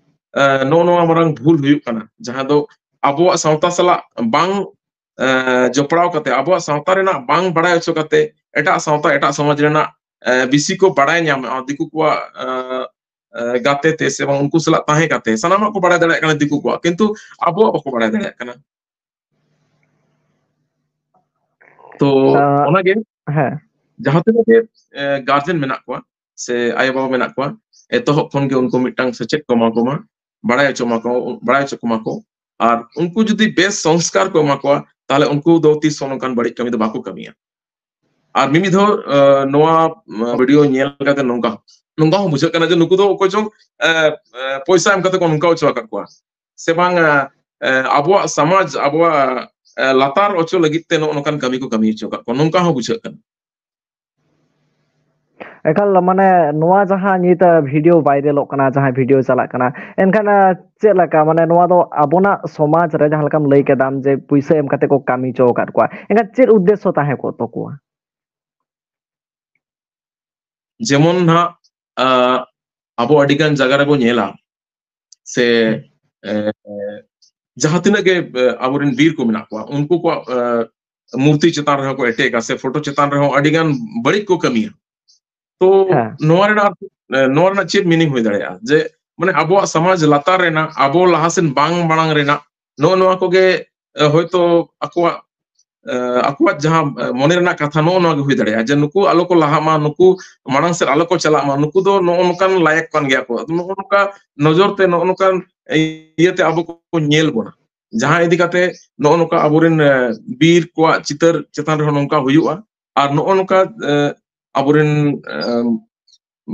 ᱱᱚᱜᱼᱚ ᱱᱚᱣᱟ ᱢᱟᱨᱟᱝ ᱵᱷᱩᱞ ᱦᱩᱭᱩᱜ ᱠᱟᱱᱟ, ᱡᱟᱦᱟᱸ ᱫᱚ ᱟᱵᱚᱣᱟᱜ ᱥᱟᱶᱛᱟ ᱥᱟᱞᱟᱜ ᱵᱟᱝ ᱡᱚᱯᱲᱟᱣ ᱠᱟᱛᱮ, ᱟᱵᱚᱣᱟᱜ ᱥᱟᱶᱛᱟ ᱨᱮᱱᱟᱜ ᱵᱟᱝ ᱵᱟᱲᱟᱭ ᱦᱚᱪᱚ ᱠᱟᱛᱮ, ᱮᱴᱟᱜ ᱥᱟᱶᱛᱟ, ᱮᱴᱟᱜ ᱥᱚᱢᱟᱡᱽ ᱨᱮᱱᱟᱜ ᱵᱮᱥᱤ ᱠᱚ ᱵᱟᱲᱟᱭ ᱧᱟᱢᱮᱜᱼᱟ, ᱫᱤᱠᱩ ᱠᱚᱣᱟᱜ ᱜᱟᱛᱮ ᱛᱮ ᱥᱮ ᱵᱟᱝ ᱩᱱᱠᱩ ᱥᱟᱞᱟᱜ ᱛᱟᱦᱮᱸ ᱠᱟᱛᱮ ᱥᱟᱱᱟᱢᱟᱜ ᱠᱚ ᱵᱟᱲᱟᱭ ᱫᱟᱲᱮᱭᱟᱜ ᱠᱟᱱᱟ ᱫᱤᱠᱩ ᱠᱚᱣᱟᱜ, ᱠᱤᱱᱛᱩ ᱟᱵᱚᱣᱟᱜ ᱵᱟᱠᱚ ᱵᱟᱲᱟᱭ ᱫᱟᱲᱮᱭᱟᱜ ᱠᱟᱱᱟ᱾ ᱛᱚ ᱟᱸ, ᱚᱱᱟᱜᱮ ᱦᱮᱸ᱾ ᱡᱟᱦᱟᱸ ᱛᱤᱱᱟᱹᱜ ᱜᱮ ᱜᱟᱨᱡᱮᱱ ᱢᱮᱱᱟᱜ ᱠᱚᱣᱟ ᱥᱮ ᱟᱭᱳᱼᱵᱟᱵᱟ ᱢᱮᱱᱟᱜ ᱠᱚᱣᱟ, ᱮᱛᱚᱦᱚᱵ ᱠᱷᱚᱱ ᱜᱮ ᱩᱱᱠᱩ ᱢᱤᱫᱴᱟᱝ ᱥᱮᱪᱮᱫ ᱠᱚ ᱮᱢᱟ ᱠᱚᱢᱟ, ᱵᱟᱲᱟᱭ ᱦᱚᱪᱚ ᱢᱟᱠᱚ, ᱵᱟᱲᱟᱭ ᱦᱚᱪᱚ ᱠᱚᱢᱟ ᱠᱚ᱾ ᱟᱨ ᱩᱱᱠᱩ ᱡᱩᱫᱤ ᱵᱮᱥ ᱥᱚᱝᱥᱠᱟᱨ ᱠᱚ ᱮᱢᱟ ᱠᱚᱣᱟ, ᱛᱟᱦᱞᱮ ᱩᱱᱠᱩ ᱫᱚ ᱛᱤᱥ ᱦᱚᱸ ᱱᱚᱝᱠᱟᱱ ᱵᱟᱹᱲᱤᱡ ᱠᱟᱹᱢᱤ ᱫᱚ ᱵᱟᱠᱚ ᱠᱟᱹᱢᱤᱭᱟ᱾ ᱟᱨ ᱢᱤᱢᱤᱫ ᱫᱷᱟᱣ ᱱᱚᱣᱟ ᱵᱷᱤᱰᱤᱭᱳ ᱧᱮᱞ ᱠᱟᱛᱮ ᱱᱚᱝᱠᱟ ᱱᱚᱝᱠᱟ ᱦᱚᱸ ᱵᱩᱡᱷᱟᱹᱜ ᱠᱟᱱᱟ ᱡᱮ ᱱᱩᱠᱩ ᱫᱚ ᱚᱠᱚᱭ ᱪᱚᱝ ᱯᱚᱭᱥᱟ ᱮᱢ ᱠᱟᱛᱮ ᱠᱚ ᱱᱚᱝᱠᱟ ᱦᱚᱪᱚ ᱟᱠᱟᱫ ᱠᱚᱣᱟ ᱥᱮ ᱵᱟᱝ, ᱟᱵᱚᱣᱟᱜ ᱥᱚᱢᱟᱡᱽ ᱟᱵᱚᱣᱟᱜ ᱞᱟᱛᱟᱨ ᱦᱚᱪᱚ ᱞᱟᱹᱜᱤᱫ ᱛᱮ ᱱᱚᱜᱼᱚ ᱱᱚᱝᱠᱟᱱ ᱠᱟᱹᱢᱤ ᱠᱚ ᱠᱟᱹᱢᱤ ᱦᱚᱪᱚ ᱟᱠᱟᱫ ᱠᱚᱣᱟ, ᱱᱚᱝᱠᱟ ᱦᱚᱸ ᱵᱩᱡᱷᱟᱹᱜ ᱠᱟᱱᱟ᱾ ᱮᱠᱟᱞ, ᱢᱟᱱᱮ ᱱᱚᱣᱟ ᱡᱟᱦᱟᱸ ᱱᱤᱛ ᱵᱷᱤᱰᱤᱭᱳ ᱵᱷᱟᱭᱨᱟᱞᱚᱜ ᱠᱟᱱᱟ, ᱡᱟᱦᱟᱸ ᱵᱷᱤᱰᱤᱭᱳ ᱪᱟᱞᱟᱜ ᱠᱟᱱᱟ, ᱮᱱᱠᱷᱟᱱ ᱪᱮᱫ ᱞᱮᱠᱟ, ᱢᱟᱱᱮ ᱱᱚᱣᱟ ᱫᱚ ᱟᱵᱚᱱᱟᱜ ᱥᱚᱢᱟᱡᱽ ᱨᱮ ᱡᱟᱦᱟᱸ ᱞᱮᱠᱟᱢ ᱞᱟᱹᱭ ᱠᱮᱫᱟᱢ ᱡᱮ ᱯᱩᱭᱥᱟᱹ ᱮᱢ ᱠᱟᱛᱮ ᱠᱚ ᱠᱟᱹᱢᱤ ᱦᱚᱪᱚ ᱟᱠᱟᱫ ᱠᱚᱣᱟ, ᱮᱱᱠᱷᱟᱱ ᱪᱮᱫ ᱩᱫᱽᱫᱮᱥᱥᱚ ᱛᱟᱦᱮᱸ ᱠᱚᱜ ᱛᱟᱠᱚᱣᱟ? ᱡᱮᱢᱚᱱ ᱱᱟᱦᱟᱜ ᱟᱵᱚ ᱟᱹᱰᱤ ᱜᱟᱱ ᱡᱟᱭᱜᱟ ᱨᱮᱵᱚ ᱧᱮᱞᱟ ᱥᱮ ᱡᱟᱦᱟᱸ ᱛᱤᱱᱟᱹᱜ ᱜᱮ ᱟᱵᱚᱨᱮᱱ ᱵᱤᱨ ᱠᱚ ᱢᱮᱱᱟᱜ ᱠᱚᱣᱟ, ᱩᱱᱠᱩ ᱠᱚᱣᱟᱜ ᱢᱩᱨᱛᱤ ᱪᱮᱛᱟᱱ ᱨᱮᱦᱚᱸ ᱠᱚ ᱮᱴᱮᱠᱟ ᱥᱮ ᱯᱷᱳᱴᱳ ᱪᱮᱛᱟᱱ ᱨᱮᱦᱚᱸ ᱟᱹᱰᱤ ᱜᱟᱱ ᱵᱟᱹᱲᱤᱡ ᱠᱚ ᱠᱟᱹᱢᱤᱭᱟ᱾ ᱛᱚ ᱦᱮᱸ᱾ ᱱᱚᱣᱟ ᱨᱮᱱᱟᱜ ᱱᱚᱣᱟ ᱨᱮᱱᱟᱜ ᱪᱮᱫ ᱢᱤᱱᱤᱝ ᱦᱩᱭ ᱫᱟᱲᱮᱭᱟᱜᱼᱟ? ᱡᱮ ᱢᱟᱱᱮ ᱟᱵᱚᱣᱟᱜ ᱥᱚᱢᱟᱡᱽ ᱞᱟᱛᱟᱨ ᱨᱮᱱᱟᱜ, ᱟᱵᱚ ᱞᱟᱦᱟᱥᱮᱱ ᱵᱟᱝ ᱢᱟᱲᱟᱝ ᱨᱮᱱᱟᱜ ᱱᱚᱜᱼᱚ ᱱᱚᱣᱟ ᱠᱚᱜᱮ ᱦᱚᱭᱛᱳ ᱟᱠᱚᱣᱟᱜ ᱟᱠᱚᱣᱟᱜ ᱡᱟᱦᱟᱸ ᱢᱚᱱᱮ ᱨᱮᱱᱟᱜ ᱠᱟᱛᱷᱟ ᱱᱚᱜᱼᱚ ᱱᱚᱣᱟ ᱜᱮ ᱦᱩᱭ ᱫᱟᱲᱮᱭᱟᱜᱼᱟ ᱡᱮ ᱱᱩᱠᱩ ᱟᱞᱚ ᱠᱚ ᱞᱟᱦᱟᱜ ᱢᱟ, ᱱᱩᱠᱩ ᱢᱟᱲᱟᱝ ᱥᱮᱫ ᱟᱞᱚ ᱠᱚ ᱪᱟᱞᱟᱜ ᱢᱟ, ᱱᱩᱠᱩ ᱫᱚ ᱱᱚᱜᱼᱚ ᱱᱚᱝᱠᱟᱱ ᱞᱟᱭᱮᱠ ᱠᱟᱱ ᱜᱮᱭᱟ ᱠᱚ, ᱱᱚᱜᱼᱚ ᱱᱚᱝᱠᱟ ᱱᱚᱡᱚᱨ ᱛᱮ, ᱱᱚᱜᱼᱚ ᱱᱚᱝᱠᱟᱱ ᱤᱭᱟᱹᱛᱮ ᱟᱵᱚ ᱠᱚ ᱧᱮᱞ ᱵᱚᱱᱟ᱾ ᱡᱟᱦᱟᱸ ᱤᱫᱤ ᱠᱟᱛᱮ ᱱᱚᱜᱼᱚ ᱱᱚᱝᱠᱟ ᱟᱵᱚᱨᱮᱱ ᱵᱤᱨ ᱠᱚᱣᱟᱜ ᱪᱤᱛᱟᱹᱨ ᱪᱮᱛᱟᱱ ᱨᱮᱦᱚᱸ ᱱᱚᱝᱠᱟ ᱦᱩᱭᱩᱜᱼᱟ᱾ ᱟᱨ ᱱᱚᱜᱼᱚ ᱱᱚᱝᱠᱟ ᱟᱵᱚᱨᱮᱱ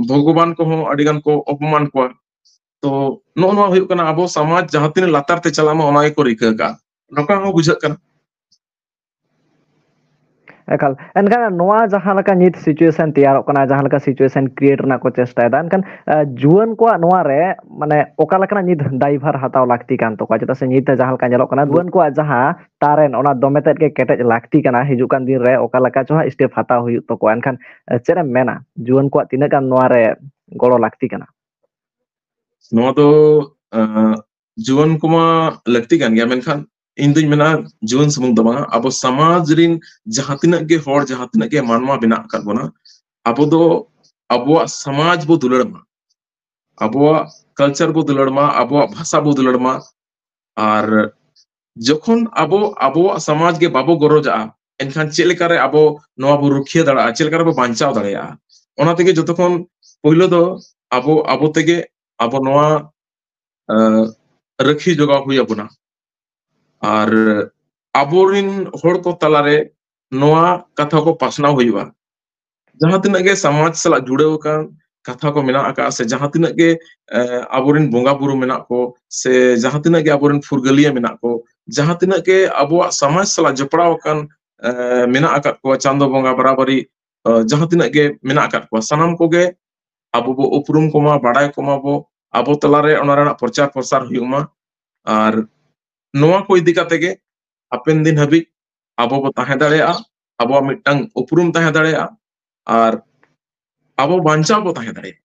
ᱵᱷᱚᱜᱚᱵᱟᱱ ᱠᱚᱦᱚᱸ ᱟᱹᱰᱤ ᱜᱟᱱ ᱠᱚ ᱚᱯᱚᱢᱟᱱ ᱠᱚᱣᱟ᱾ ᱛᱚ ᱱᱚᱜᱼᱚ ᱱᱚᱣᱟ ᱦᱩᱭᱩᱜ ᱠᱟᱱᱟ ᱟᱵᱚ ᱥᱚᱢᱟᱡᱽ ᱡᱟᱦᱟᱸ ᱛᱤᱱᱟᱹᱜ ᱞᱟᱛᱟᱨ ᱛᱮ ᱪᱟᱞᱟᱜ ᱢᱟ ᱚᱱᱟ ᱜᱮᱠᱚ ᱨᱤᱠᱟᱹ ᱠᱟᱜᱼᱟ, ᱱᱚᱝᱠᱟ ᱦᱚᱸ ᱵᱩᱡᱷᱟᱹᱜ ᱠᱟᱱᱟ᱾ ᱮᱠᱟᱞ᱾ ᱮᱱᱠᱷᱟᱱ ᱱᱚᱣᱟ ᱡᱟᱦᱟᱸ ᱞᱮᱠᱟ ᱱᱤᱛ situation ᱛᱮᱭᱟᱨᱚᱜ ᱠᱟᱱᱟ, ᱡᱟᱦᱟᱸ ᱞᱮᱠᱟ situation create ᱨᱮᱱᱟᱜ ᱠᱚ ᱪᱮᱥᱴᱟᱭᱮᱫᱟ, ᱮᱱᱠᱷᱟᱱ ᱡᱩᱣᱟᱹᱱ ᱠᱚᱣᱟᱜ ᱱᱚᱣᱟ ᱨᱮ ᱢᱟᱱᱮ ᱚᱠᱟ ᱞᱮᱠᱟᱱᱟᱜ ᱱᱤᱛ ᱫᱟᱭᱵᱷᱟᱨ ᱦᱟᱛᱟᱣ ᱞᱟᱹᱠᱛᱤ ᱠᱟᱱ ᱛᱟᱠᱚᱣᱟ? ᱪᱮᱫᱟᱜ ᱥᱮ ᱱᱤᱛ ᱡᱟᱦᱟᱸ ᱞᱮᱠᱟ ᱧᱮᱞᱚᱜ ᱠᱟᱱᱟ, ᱡᱩᱣᱟᱹᱱ ᱠᱚᱣᱟᱜ ᱡᱟᱦᱟᱸ ᱛᱟᱨᱮᱱ ᱚᱱᱟ ᱫᱚᱢᱮ ᱛᱮᱫ ᱜᱮ ᱠᱮᱴᱮᱡ ᱞᱟᱹᱠᱛᱤ ᱠᱟᱱᱟ᱾ ᱦᱤᱡᱩᱜ ᱠᱟᱱ ᱫᱤᱱ ᱨᱮ ᱚᱠᱟ ᱞᱮᱠᱟ ᱪᱚ ᱦᱟᱸᱜ step ᱦᱟᱛᱟᱣ ᱦᱩᱭᱩᱜ ᱛᱟᱠᱚᱣᱟ᱾ ᱮᱱᱠᱷᱟᱱ ᱪᱮᱫ ᱮᱢ ᱢᱮᱱᱟ, ᱡᱩᱣᱟᱹᱱ ᱠᱚᱣᱟᱜ ᱛᱤᱱᱟᱹᱜ ᱜᱟᱱ ᱱᱚᱣᱟ ᱨᱮ ᱜᱚᱲᱚ ᱞᱟᱹᱠᱛᱤ ᱠᱟᱱᱟ? ᱱᱚᱣᱟ ᱫᱚ ᱡᱩᱣᱟᱹᱱ ᱠᱚᱢᱟ ᱞᱟᱹᱠᱛᱤ ᱠᱟᱱ ᱜᱮᱭᱟ, ᱢᱮᱱᱠᱷᱟᱱ ᱤᱧ ᱫᱩᱧ ᱢᱮᱱᱟ ᱡᱩᱣᱟᱹᱱ ᱥᱩᱢᱩᱝ ᱫᱚ ᱵᱟᱝᱟ, ᱟᱵᱚ ᱥᱚᱢᱟᱡᱽ ᱨᱤᱱ ᱡᱟᱦᱟᱸ ᱛᱤᱱᱟᱹᱜ ᱜᱮ ᱦᱚᱲ, ᱡᱟᱦᱟᱸ ᱛᱤᱱᱟᱹᱜ ᱜᱮ ᱢᱟᱱᱣᱟ ᱢᱮᱱᱟᱜ ᱟᱠᱟᱫ ᱵᱚᱱᱟ, ᱟᱵᱚ ᱫᱚ ᱟᱵᱚᱣᱟᱜ ᱥᱚᱢᱟᱡᱽ ᱵᱚ ᱫᱩᱞᱟᱹᱲ ᱢᱟ᱾ ᱟᱵᱚᱣᱟᱜ ᱠᱟᱞᱪᱟᱨ ᱵᱚ ᱫᱩᱞᱟᱹᱲ ᱢᱟ, ᱟᱵᱚᱣᱟᱜ ᱵᱷᱟᱥᱟ ᱵᱚ ᱫᱩᱞᱟᱹᱲ ᱢᱟ᱾ ᱟᱨ ᱡᱚᱠᱷᱚᱱ ᱟᱵᱚ ᱟᱵᱚᱣᱟᱜ ᱥᱚᱢᱟᱡᱽ ᱜᱮ ᱵᱟᱵᱚ ᱜᱚᱨᱚᱡᱟᱜᱼᱟ, ᱮᱱᱠᱷᱟᱱ ᱪᱮᱫ ᱞᱮᱠᱟᱨᱮ ᱟᱵᱚ ᱱᱚᱣᱟ ᱵᱚ ᱨᱩᱠᱷᱤᱭᱟᱹ ᱫᱟᱲᱮᱭᱟᱜᱼᱟ, ᱪᱮᱫ ᱞᱮᱠᱟᱨᱮ ᱵᱚ ᱵᱟᱧᱪᱟᱣ ᱫᱟᱲᱮᱭᱟᱜᱼᱟ? ᱚᱱᱟ ᱛᱮᱜᱮ ᱡᱚᱛᱚ ᱠᱷᱚᱱ ᱯᱳᱭᱞᱳ ᱫᱚ ᱟᱵᱚ ᱟᱵᱚ ᱛᱮᱜᱮ ᱟᱵᱚ ᱱᱚᱣᱟ ᱨᱟᱹᱠᱷᱤ ᱡᱚᱜᱟᱣ ᱦᱩᱭ ᱟᱵᱚᱱᱟ᱾ ᱟᱨ ᱟᱵᱚᱨᱤᱱ ᱦᱚᱲ ᱠᱚ ᱛᱟᱞᱟᱨᱮ ᱱᱚᱣᱟ ᱠᱟᱛᱷᱟ ᱠᱚ ᱯᱟᱥᱱᱟᱣ ᱦᱩᱭᱩᱜᱼᱟ᱾ ᱡᱟᱦᱟᱸ ᱛᱤᱱᱟᱹᱜ ᱜᱮ ᱥᱚᱢᱟᱡᱽ ᱥᱟᱞᱟᱜ ᱡᱩᱲᱟᱹᱣ ᱟᱠᱟᱱ ᱠᱟᱛᱷᱟ ᱠᱚ ᱢᱮᱱᱟᱜ ᱟᱠᱟᱫᱼᱟ, ᱥᱮ ᱡᱟᱦᱟᱸ ᱛᱤᱱᱟᱹᱜ ᱜᱮ ᱟᱵᱚᱨᱮᱱ ᱵᱚᱸᱜᱟ ᱵᱩᱨᱩ ᱢᱮᱱᱟᱜ ᱠᱚ, ᱥᱮ ᱡᱟᱦᱟᱸ ᱛᱤᱱᱟᱹᱜ ᱜᱮ ᱟᱵᱚᱨᱮᱱ ᱯᱷᱩᱨᱜᱟᱹᱞᱤᱭᱟᱹ ᱢᱮᱱᱟᱜ ᱠᱚ, ᱡᱟᱦᱟᱸ ᱛᱤᱱᱟᱹᱜ ᱜᱮ ᱟᱵᱚᱣᱟᱜ ᱥᱚᱢᱟᱡᱽ ᱥᱟᱞᱟᱜ ᱡᱚᱯᱲᱟᱣ ᱟᱠᱟᱱ ᱢᱮᱱᱟᱜ ᱟᱠᱟᱫ ᱠᱚᱣᱟ, ᱪᱟᱸᱫᱚ ᱵᱚᱸᱜᱟ ᱵᱟᱨᱟᱵᱟᱨᱤ ᱡᱟᱦᱟᱸ ᱛᱤᱱᱟᱹᱜ ᱜᱮ ᱢᱮᱱᱟᱜ ᱟᱠᱟᱫ ᱠᱚᱣᱟ, ᱥᱟᱱᱟᱢ ᱠᱚᱜᱮ ᱟᱵᱚ ᱵᱚ ᱩᱯᱨᱩᱢ ᱠᱚᱢᱟ, ᱵᱟᱲᱟᱭ ᱠᱚᱢᱟ ᱵᱚ, ᱟᱵᱚ ᱛᱟᱞᱟᱨᱮ ᱚᱱᱟ ᱨᱮᱱᱟᱜ ᱯᱨᱚᱪᱟᱨ ᱯᱨᱚᱥᱟᱨ ᱦᱩᱭᱩᱜ ᱢᱟ᱾ ᱟᱨ ᱱᱚᱣᱟ ᱠᱚ ᱤᱫᱤ ᱠᱟᱛᱮ ᱜᱮ ᱦᱟᱯᱮᱱ ᱫᱤᱱ ᱦᱟᱹᱵᱤᱡ ᱟᱵᱚ ᱵᱚ ᱛᱟᱦᱮᱸ ᱫᱟᱲᱮᱭᱟᱜᱼᱟ, ᱟᱵᱚᱣᱟᱜ ᱢᱤᱫᱴᱟᱝ ᱩᱯᱨᱩᱢ ᱛᱟᱦᱮᱸ ᱫᱟᱲᱮᱭᱟᱜᱼᱟ, ᱟᱨ ᱟᱵᱚ ᱵᱟᱧᱪᱟᱣ ᱵᱚ ᱛᱟᱦᱮᱸ ᱫᱟᱲᱮᱭᱟᱜᱼᱟ᱾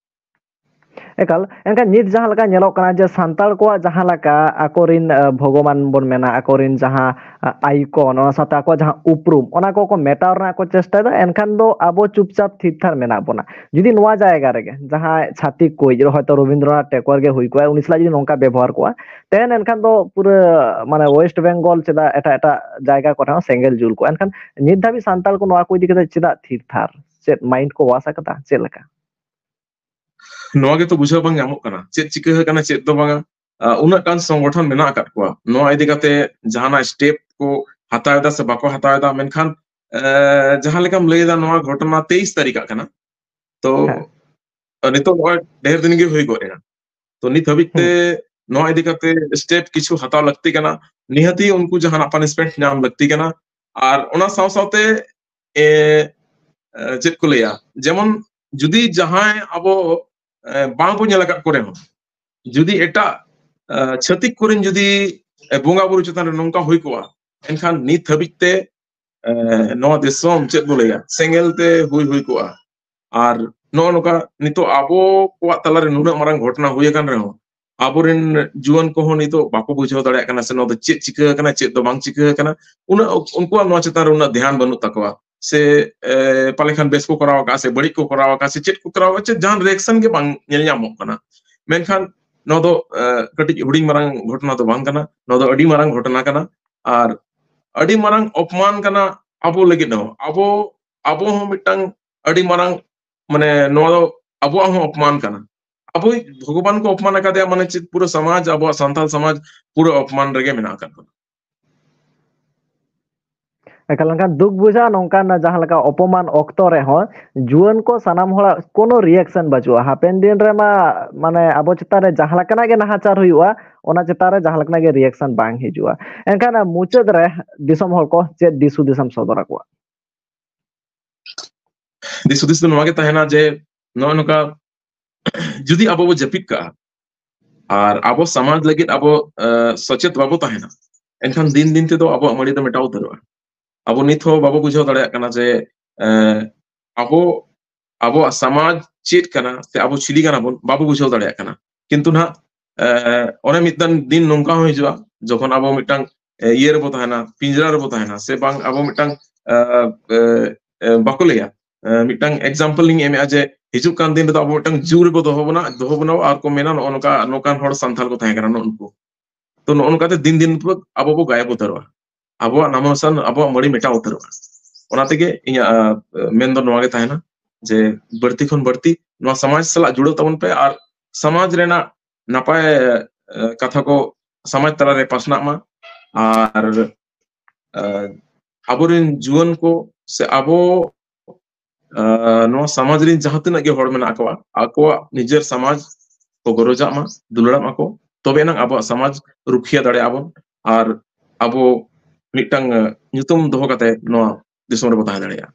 ᱮᱠᱟᱞ᱾ ᱮᱱᱠᱷᱟᱱ ᱱᱤᱛ ᱡᱟᱦᱟᱸ ᱞᱮᱠᱟ ᱧᱮᱞᱚᱜ ᱠᱟᱱᱟ ᱡᱮ ᱥᱟᱱᱛᱟᱲ ᱠᱚᱣᱟᱜ ᱡᱟᱦᱟᱸ ᱞᱮᱠᱟ ᱟᱠᱚᱨᱮᱱ ᱵᱷᱚᱜᱚᱵᱟᱱ ᱵᱚᱱ ᱢᱮᱱᱟ, ᱟᱠᱚᱨᱮᱱ ᱡᱟᱦᱟᱸ ᱟᱭᱠᱚᱱ, ᱚᱱᱟ ᱥᱟᱶᱛᱮ ᱟᱠᱚᱣᱟᱜ ᱡᱟᱦᱟᱸ ᱩᱯᱨᱩᱢ, ᱚᱱᱟ ᱠᱚᱠᱚ ᱢᱮᱴᱟᱣ ᱨᱮᱱᱟᱜ ᱠᱚ ᱪᱮᱥᱴᱟᱭᱮᱫᱟ, ᱮᱱᱠᱷᱟᱱ ᱫᱚ ᱟᱵᱚ ᱪᱩᱯᱪᱟᱯ ᱛᱷᱤᱨ ᱛᱷᱟᱨ ᱢᱮᱱᱟᱜ ᱵᱚᱱᱟ᱾ ᱡᱩᱫᱤ ᱱᱚᱣᱟ ᱡᱟᱭᱜᱟ ᱨᱮᱜᱮ ᱡᱟᱦᱟᱸᱭ ᱪᱷᱟᱹᱛᱤᱠ ᱠᱚ, ᱦᱚᱭᱛᱚ ᱨᱚᱵᱤᱱᱫᱨᱚᱱᱟᱛᱷ ᱴᱮᱜᱳᱨ ᱜᱮ ᱦᱩᱭ ᱠᱚᱜᱼᱟ, ᱩᱱᱤ ᱥᱟᱞᱟᱜ ᱡᱩᱫᱤ ᱱᱚᱝᱠᱟ ᱵᱮᱵᱚᱦᱟᱨ ᱠᱚᱜᱼᱟ, ᱛᱮᱦᱮᱧ ᱮᱱᱠᱷᱟᱱ ᱫᱚ ᱯᱩᱨᱟᱹ ᱢᱟᱱᱮ ᱳᱭᱮᱥᱴ ᱵᱮᱝᱜᱚᱞ ᱪᱮᱫᱟᱜ ᱮᱴᱟᱜ ᱮᱴᱟᱜ ᱡᱟᱭᱜᱟ ᱠᱚᱨᱮ ᱦᱚᱸ ᱥᱮᱸᱜᱮᱞ ᱡᱩᱞ ᱠᱚᱜᱼᱟ᱾ ᱮᱱᱠᱷᱟᱱ ᱱᱤᱛ ᱫᱷᱟᱹᱵᱤᱡ ᱥᱟᱱᱛᱟᱲ ᱠᱚ ᱱᱚᱣᱟ ᱠᱚ ᱤᱫᱤ ᱠᱟᱛᱮ ᱪᱮᱫᱟᱜ ᱛᱷᱤᱨ ᱛᱷᱟᱨ? ᱪᱮᱫ ᱢᱟᱭᱤᱱᱰ ᱠᱚ ᱣᱟᱥ ᱟᱠᱟᱫᱟ? ᱪᱮᱫ ᱞᱮᱠᱟ? ᱱᱚᱣᱟ ᱜᱮᱛᱚ ᱵᱩᱡᱷᱟᱹᱣ ᱵᱟᱝ ᱧᱟᱢᱚᱜ ᱠᱟᱱᱟ, ᱪᱮᱫ ᱪᱤᱠᱟᱹ ᱟᱠᱟᱱᱟ, ᱪᱮᱫ ᱫᱚ ᱵᱟᱝᱟ᱾ ᱩᱱᱟᱹᱜ ᱜᱟᱱ ᱥᱚᱝᱜᱚᱴᱷᱚᱱ ᱢᱮᱱᱟᱜ ᱟᱠᱟᱫ ᱠᱚᱣᱟ, ᱱᱚᱣᱟ ᱤᱫᱤ ᱠᱟᱛᱮ ᱡᱟᱦᱟᱱᱟᱜ ᱥᱴᱮᱯ ᱠᱚ ᱦᱟᱛᱟᱣ ᱮᱫᱟ ᱥᱮ ᱵᱟᱠᱚ ᱦᱟᱛᱟᱣ ᱮᱫᱟ? ᱢᱮᱱᱠᱷᱟᱱ ᱡᱟᱦᱟᱸ ᱞᱮᱠᱟᱢ ᱞᱟᱹᱭ ᱮᱫᱟ, ᱱᱚᱣᱟ ᱜᱷᱚᱴᱚᱱᱟ ᱛᱮᱭᱤᱥ ᱛᱟᱹᱨᱤᱠᱷ ᱟᱜ ᱠᱟᱱᱟ, ᱛᱚ ᱱᱤᱛᱚᱜ ᱱᱚᱜᱼᱚᱭ ᱰᱷᱮᱨ ᱫᱤᱱ ᱜᱮ ᱦᱩᱭ ᱜᱚᱫ ᱮᱱᱟ᱾ ᱛᱚ ᱱᱤᱛ ᱦᱟᱹᱵᱤᱡ ᱛᱮ ᱱᱚᱣᱟ ᱤᱫᱤ ᱠᱟᱛᱮ ᱥᱴᱮᱯ ᱠᱤᱪᱷᱩ ᱦᱟᱛᱟᱣ ᱞᱟᱹᱠᱛᱤ ᱠᱟᱱᱟ᱾ ᱱᱤᱦᱟᱹᱛᱤ ᱩᱱᱠᱩ ᱡᱟᱦᱟᱱᱟᱜ ᱯᱟᱱᱤᱥᱢᱮᱱᱴ ᱧᱟᱢ ᱞᱟᱹᱠᱛᱤ ᱠᱟᱱᱟ᱾ ᱟᱨ ᱚᱱᱟ ᱥᱟᱶ ᱥᱟᱶᱛᱮ ᱪᱮᱫ ᱠᱚ ᱞᱟᱹᱭᱟ, ᱡᱮᱢᱚᱱ ᱡᱩᱫᱤ ᱡᱟᱦᱟᱸᱭ ᱟᱵᱚ ᱵᱟᱝ ᱵᱚ ᱧᱮᱞ ᱟᱠᱟᱫ ᱠᱚ ᱨᱮᱦᱚᱸ, ᱡᱩᱫᱤ ᱮᱴᱟᱜ ᱪᱷᱟᱹᱛᱤᱠ ᱠᱚᱨᱮᱱ ᱡᱩᱫᱤ ᱵᱚᱸᱜᱟ ᱵᱩᱨᱩ ᱪᱮᱛᱟᱱ ᱨᱮ ᱱᱚᱝᱠᱟ ᱦᱩᱭ ᱠᱚᱜᱼᱟ, ᱮᱱᱠᱷᱟᱱ ᱱᱤᱛ ᱦᱟᱹᱵᱤᱡ ᱛᱮ ᱱᱚᱣᱟ ᱫᱤᱥᱚᱢ ᱪᱮᱫ ᱵᱚ ᱞᱟᱹᱭᱟ, ᱥᱮᱸᱜᱮᱞ ᱛᱮ ᱦᱩᱭ ᱦᱩᱭ ᱠᱚᱜᱼᱟ᱾ ᱟᱨ ᱱᱚᱜᱼᱚ ᱱᱚᱝᱠᱟ ᱱᱤᱛᱚᱜ ᱟᱵᱚ ᱠᱚᱣᱟᱜ ᱛᱟᱞᱟᱨᱮ ᱱᱩᱱᱟᱹᱜ ᱢᱟᱨᱟᱝ ᱜᱷᱚᱴᱚᱱᱟ ᱦᱩᱭ ᱟᱠᱟᱱ ᱨᱮᱦᱚᱸ, ᱟᱵᱚᱨᱮᱱ ᱡᱩᱣᱟᱹᱱ ᱠᱚᱦᱚᱸ ᱱᱤᱛᱚᱜ ᱵᱟᱠᱚ ᱵᱩᱡᱷᱟᱹᱣ ᱫᱟᱲᱮᱭᱟᱜ ᱠᱟᱱᱟ ᱥᱮ ᱱᱚᱣᱟ ᱫᱚ ᱪᱮᱫ ᱪᱤᱠᱟᱹ ᱟᱠᱟᱱᱟ, ᱪᱮᱫ ᱫᱚ ᱵᱟᱝ ᱪᱤᱠᱟᱹ ᱟᱠᱟᱱᱟ᱾ ᱩᱱᱟᱹᱜ ᱩᱱᱠᱩᱣᱟᱜ ᱱᱚᱣᱟ ᱪᱮᱛᱟᱱ ᱨᱮ ᱩᱱᱟᱹᱜ ᱫᱷᱮᱭᱟᱱ ᱵᱟᱹᱱᱩᱜ ᱛᱟᱠᱚᱣᱟ᱾ ᱥᱮ ᱯᱟᱞᱮ ᱠᱷᱟᱱ ᱵᱮᱥ ᱠᱚ ᱠᱚᱨᱟᱣ ᱟᱠᱟᱫᱼᱟ ᱥᱮ ᱵᱟᱹᱲᱤᱡ ᱠᱚ ᱠᱚᱨᱟᱣ ᱟᱠᱟᱫᱼᱟ ᱥᱮ ᱪᱮᱫ ᱠᱚ ᱠᱚᱨᱟᱣ ᱟᱠᱟᱫᱼᱟ, ᱪᱮᱫ ᱡᱟᱦᱟᱱ ᱨᱤᱭᱮᱠᱥᱚᱱ ᱜᱮ ᱵᱟᱝ ᱧᱮᱞ ᱧᱟᱢᱚᱜ ᱠᱟᱱᱟ᱾ ᱢᱮᱱᱠᱷᱟᱱ ᱱᱚᱣᱟ ᱫᱚ ᱠᱟᱹᱴᱤᱡ ᱦᱩᱰᱤᱧ ᱢᱟᱨᱟᱝ ᱜᱷᱚᱴᱚᱱᱟ ᱫᱚ ᱵᱟᱝ ᱠᱟᱱᱟ, ᱱᱚᱣᱟ ᱫᱚ ᱟᱹᱰᱤ ᱢᱟᱨᱟᱝ ᱜᱷᱚᱴᱚᱱᱟ ᱠᱟᱱᱟ᱾ ᱟᱨ ᱟᱹᱰᱤ ᱢᱟᱨᱟᱝ ᱚᱯᱢᱟᱱ ᱠᱟᱱᱟ ᱟᱵᱚ ᱞᱟᱹᱜᱤᱫ ᱦᱚᱸ᱾ ᱟᱵᱚ ᱟᱵᱚ ᱦᱚᱸ ᱢᱤᱫᱴᱟᱝ ᱟᱹᱰᱤ ᱢᱟᱨᱟᱝ, ᱢᱟᱱᱮ, ᱱᱚᱣᱟ ᱫᱚ ᱟᱵᱚᱣᱟᱜ ᱦᱚᱸ ᱚᱯᱢᱟᱱ ᱠᱟᱱᱟ᱾ ᱟᱵᱚ ᱵᱷᱚᱜᱚᱵᱟᱱ ᱠᱚ ᱚᱯᱢᱟᱱ ᱟᱠᱟᱫᱮᱭᱟ, ᱢᱟᱱᱮ ᱪᱮᱫ, ᱯᱩᱨᱟᱹ ᱥᱚᱢᱟᱡᱽ, ᱟᱵᱚᱣᱟᱜ ᱥᱟᱱᱛᱟᱲ ᱥᱚᱢᱟᱡᱽ ᱯᱩᱨᱟᱹ ᱚᱯᱢᱟᱱ ᱨᱮᱜᱮ ᱢᱮᱱᱟᱜ ᱟᱠᱟᱫ ᱵᱚᱱᱟ᱾ ᱮᱠᱟᱞ᱾ ᱮᱱᱠᱷᱟᱱ ᱫᱩᱠ ᱵᱩᱡᱷᱟᱹᱜᱼᱟ ᱱᱚᱝᱠᱟᱱ ᱡᱟᱦᱟᱸ ᱞᱮᱠᱟ ᱚᱯᱚᱢᱟᱱ ᱚᱠᱛᱚ ᱨᱮᱦᱚᱸ ᱡᱩᱣᱟᱹᱱ ᱠᱚ ᱥᱟᱱᱟᱢ ᱦᱚᱲᱟᱜ ᱠᱳᱱᱳ ᱨᱤᱭᱮᱠᱥᱚᱱ ᱵᱟᱹᱪᱩᱜᱼᱟ᱾ ᱦᱟᱯᱮᱱ ᱫᱤᱱ ᱨᱮᱢᱟ ᱢᱟᱱᱮ ᱟᱵᱚ ᱪᱮᱛᱟᱱ ᱨᱮ ᱡᱟᱦᱟᱸ ᱞᱮᱠᱟᱱᱟᱜ ᱜᱮ ᱱᱟᱦᱟᱪᱟᱨ ᱦᱩᱭᱩᱜᱼᱟ, ᱚᱱᱟ ᱪᱮᱛᱟᱱ ᱨᱮ ᱡᱟᱦᱟᱸ ᱞᱮᱠᱟᱱᱟᱜ ᱜᱮ ᱨᱤᱭᱮᱠᱥᱚᱱ ᱵᱟᱝ ᱦᱤᱡᱩᱜᱼᱟ᱾ ᱮᱱᱠᱷᱟᱱ ᱢᱩᱪᱟᱹᱫ ᱨᱮ ᱫᱤᱥᱚᱢ ᱦᱚᱲ ᱠᱚ ᱪᱮᱫ ᱫᱤᱥ ᱦᱩᱫᱤᱥ ᱮᱢ ᱥᱚᱫᱚᱨ ᱟᱠᱚᱣᱟ? ᱫᱤᱥ ᱦᱩᱫᱤᱥ ᱫᱚ ᱱᱚᱣᱟ ᱜᱮ ᱛᱟᱦᱮᱱᱟ ᱡᱮ ᱱᱚᱜᱼᱚ ᱱᱚᱝᱠᱟ ᱡᱩᱫᱤ ᱟᱵᱚ ᱵᱚ ᱡᱟᱹᱯᱤᱫ ᱠᱟᱜᱼᱟ ᱟᱨ ᱟᱵᱚ ᱥᱚᱢᱟᱡᱽ ᱞᱟᱹᱜᱤᱫ ᱟᱵᱚ ᱥᱚᱪᱮᱛ ᱵᱟᱵᱚ ᱛᱟᱦᱮᱱᱟ, ᱮᱱᱠᱷᱟᱱ ᱫᱤᱱ ᱫᱤᱱ ᱛᱮᱫᱚ ᱟᱵᱚᱣᱟᱜ ᱢᱟᱹᱲᱤ ᱫᱚ ᱢᱮᱴᱟᱣ ᱩᱛᱟᱹᱨᱚᱜᱼᱟ᱾ ᱟᱵᱚ ᱱᱤᱛ ᱦᱚᱸ ᱵᱟᱵᱚ ᱵᱩᱡᱷᱟᱹᱣ ᱫᱟᱲᱮᱭᱟᱜ ᱠᱟᱱᱟ ᱡᱮ ᱟᱵᱚ ᱟᱵᱚᱣᱟᱜ ᱥᱚᱢᱟᱡᱽ ᱪᱮᱫ ᱠᱟᱱᱟ ᱥᱮ ᱟᱵᱚ ᱪᱤᱞᱤ ᱠᱟᱱᱟ ᱵᱚᱱ, ᱵᱟᱵᱚ ᱵᱩᱡᱷᱟᱹᱣ ᱫᱟᱲᱮᱭᱟᱜ ᱠᱟᱱᱟ᱾ ᱠᱤᱱᱛᱩ ᱱᱟᱦᱟᱜ ᱚᱱᱮ ᱢᱤᱫᱴᱟᱝ ᱫᱤᱱ ᱱᱚᱝᱠᱟ ᱦᱚᱸ ᱦᱤᱡᱩᱜᱼᱟ, ᱡᱚᱠᱷᱚᱱ ᱟᱵᱚ ᱢᱤᱫᱴᱟᱝ ᱤᱭᱟᱹ ᱨᱮᱵᱚ ᱛᱟᱦᱮᱱᱟ, ᱯᱤᱸᱡᱽᱨᱟ ᱨᱮᱵᱚ ᱛᱟᱦᱮᱱᱟ, ᱥᱮ ᱵᱟᱝ ᱟᱵᱚ ᱢᱤᱫᱴᱟᱝ ᱵᱟᱠᱚ ᱞᱟᱹᱭᱟ, ᱢᱤᱫᱴᱟᱝ ᱮᱠᱡᱟᱢᱯᱚᱞ ᱤᱧ ᱮᱢᱮᱫᱼᱟ ᱡᱮ ᱦᱤᱡᱩᱜ ᱠᱟᱱ ᱫᱤᱱ ᱨᱮᱫᱚ ᱟᱵᱚ ᱢᱤᱫᱴᱟᱝ ᱡᱩ ᱨᱮᱵᱚ ᱫᱚᱦᱚ ᱵᱚᱱᱟ, ᱫᱚᱦᱚ ᱵᱚᱱᱟ ᱟᱨ ᱠᱚ ᱢᱮᱱᱟ ᱱᱚᱜᱼᱚ ᱱᱚᱝᱠᱟ, ᱱᱚᱝᱠᱟᱱ ᱦᱚᱲ ᱥᱟᱱᱛᱟᱲ ᱠᱚ ᱛᱟᱦᱮᱸ ᱠᱟᱱᱟ ᱱᱚᱜᱼᱚ ᱱᱩᱠᱩ᱾ ᱛᱚ ᱱᱚᱜᱼᱚ ᱱᱚᱝᱠᱟᱛᱮ ᱫᱤᱱ ᱫᱤᱱ ᱟᱵᱚ ᱵᱚ ᱜᱟᱭᱟᱵ ᱩᱛᱟᱹᱨᱚᱜᱼᱟ, ᱟᱵᱚᱣᱟᱜ ᱱᱟᱢᱚ ᱱᱤᱥᱟᱱ, ᱟᱵᱚᱣᱟᱜ ᱢᱟᱹᱲᱤ ᱢᱮᱴᱟᱣ ᱩᱛᱟᱹᱨᱚᱜᱼᱟ᱾ ᱚᱱᱟ ᱛᱮᱜᱮ ᱤᱧᱟᱹᱜ ᱢᱮᱱ ᱫᱚ ᱱᱚᱣᱟ ᱜᱮ ᱛᱟᱦᱮᱱᱟ ᱡᱮ ᱵᱟᱹᱲᱛᱤ ᱠᱷᱚᱱ ᱵᱟᱹᱲᱛᱤ ᱱᱚᱣᱟ ᱥᱚᱢᱟᱡᱽ ᱥᱟᱞᱟᱜ ᱡᱩᱲᱟᱹᱜ ᱛᱟᱵᱚᱱ ᱯᱮ ᱟᱨ ᱥᱚᱢᱟᱡᱽ ᱨᱮᱱᱟᱜ ᱱᱟᱯᱟᱭ ᱠᱟᱛᱷᱟ ᱠᱚ ᱥᱚᱢᱟᱡᱽ ᱛᱟᱞᱟᱨᱮ ᱯᱟᱥᱱᱟᱜ ᱢᱟ᱾ ᱟᱨ ᱟᱵᱚᱨᱮᱱ ᱡᱩᱣᱟᱹᱱ ᱠᱚ ᱥᱮ ᱟᱵᱚ ᱱᱚᱣᱟ ᱥᱚᱢᱟᱡᱽ ᱨᱮᱱ ᱡᱟᱦᱟᱸ ᱛᱤᱱᱟᱹᱜ ᱜᱮ ᱦᱚᱲ ᱢᱮᱱᱟᱜ ᱠᱚᱣᱟ, ᱟᱠᱚᱣᱟᱜ ᱱᱤᱡᱮᱨ ᱥᱚᱢᱟᱡᱽ ᱠᱚ ᱜᱚᱨᱚᱡᱟᱜ ᱢᱟ, ᱫᱩᱞᱟᱹᱲᱟᱜ ᱢᱟᱠᱚ, ᱛᱚᱵᱮ ᱮᱱᱟᱝ ᱟᱵᱚᱣᱟᱜ ᱥᱚᱢᱟᱡᱽ ᱨᱩᱠᱷᱤᱭᱟᱹ ᱫᱟᱲᱮᱭᱟᱜᱼᱟ ᱵᱚᱱ ᱟᱨ ᱟᱵᱚ ᱢᱤᱫᱴᱟᱝ ᱧᱩᱛᱩᱢ ᱫᱚᱦᱚ ᱠᱟᱛᱮ ᱱᱚᱣᱟ ᱫᱤᱥᱚᱢ ᱨᱮᱵᱚ ᱛᱟᱦᱮᱸ ᱫᱟᱲᱮᱭᱟᱜᱼᱟ᱾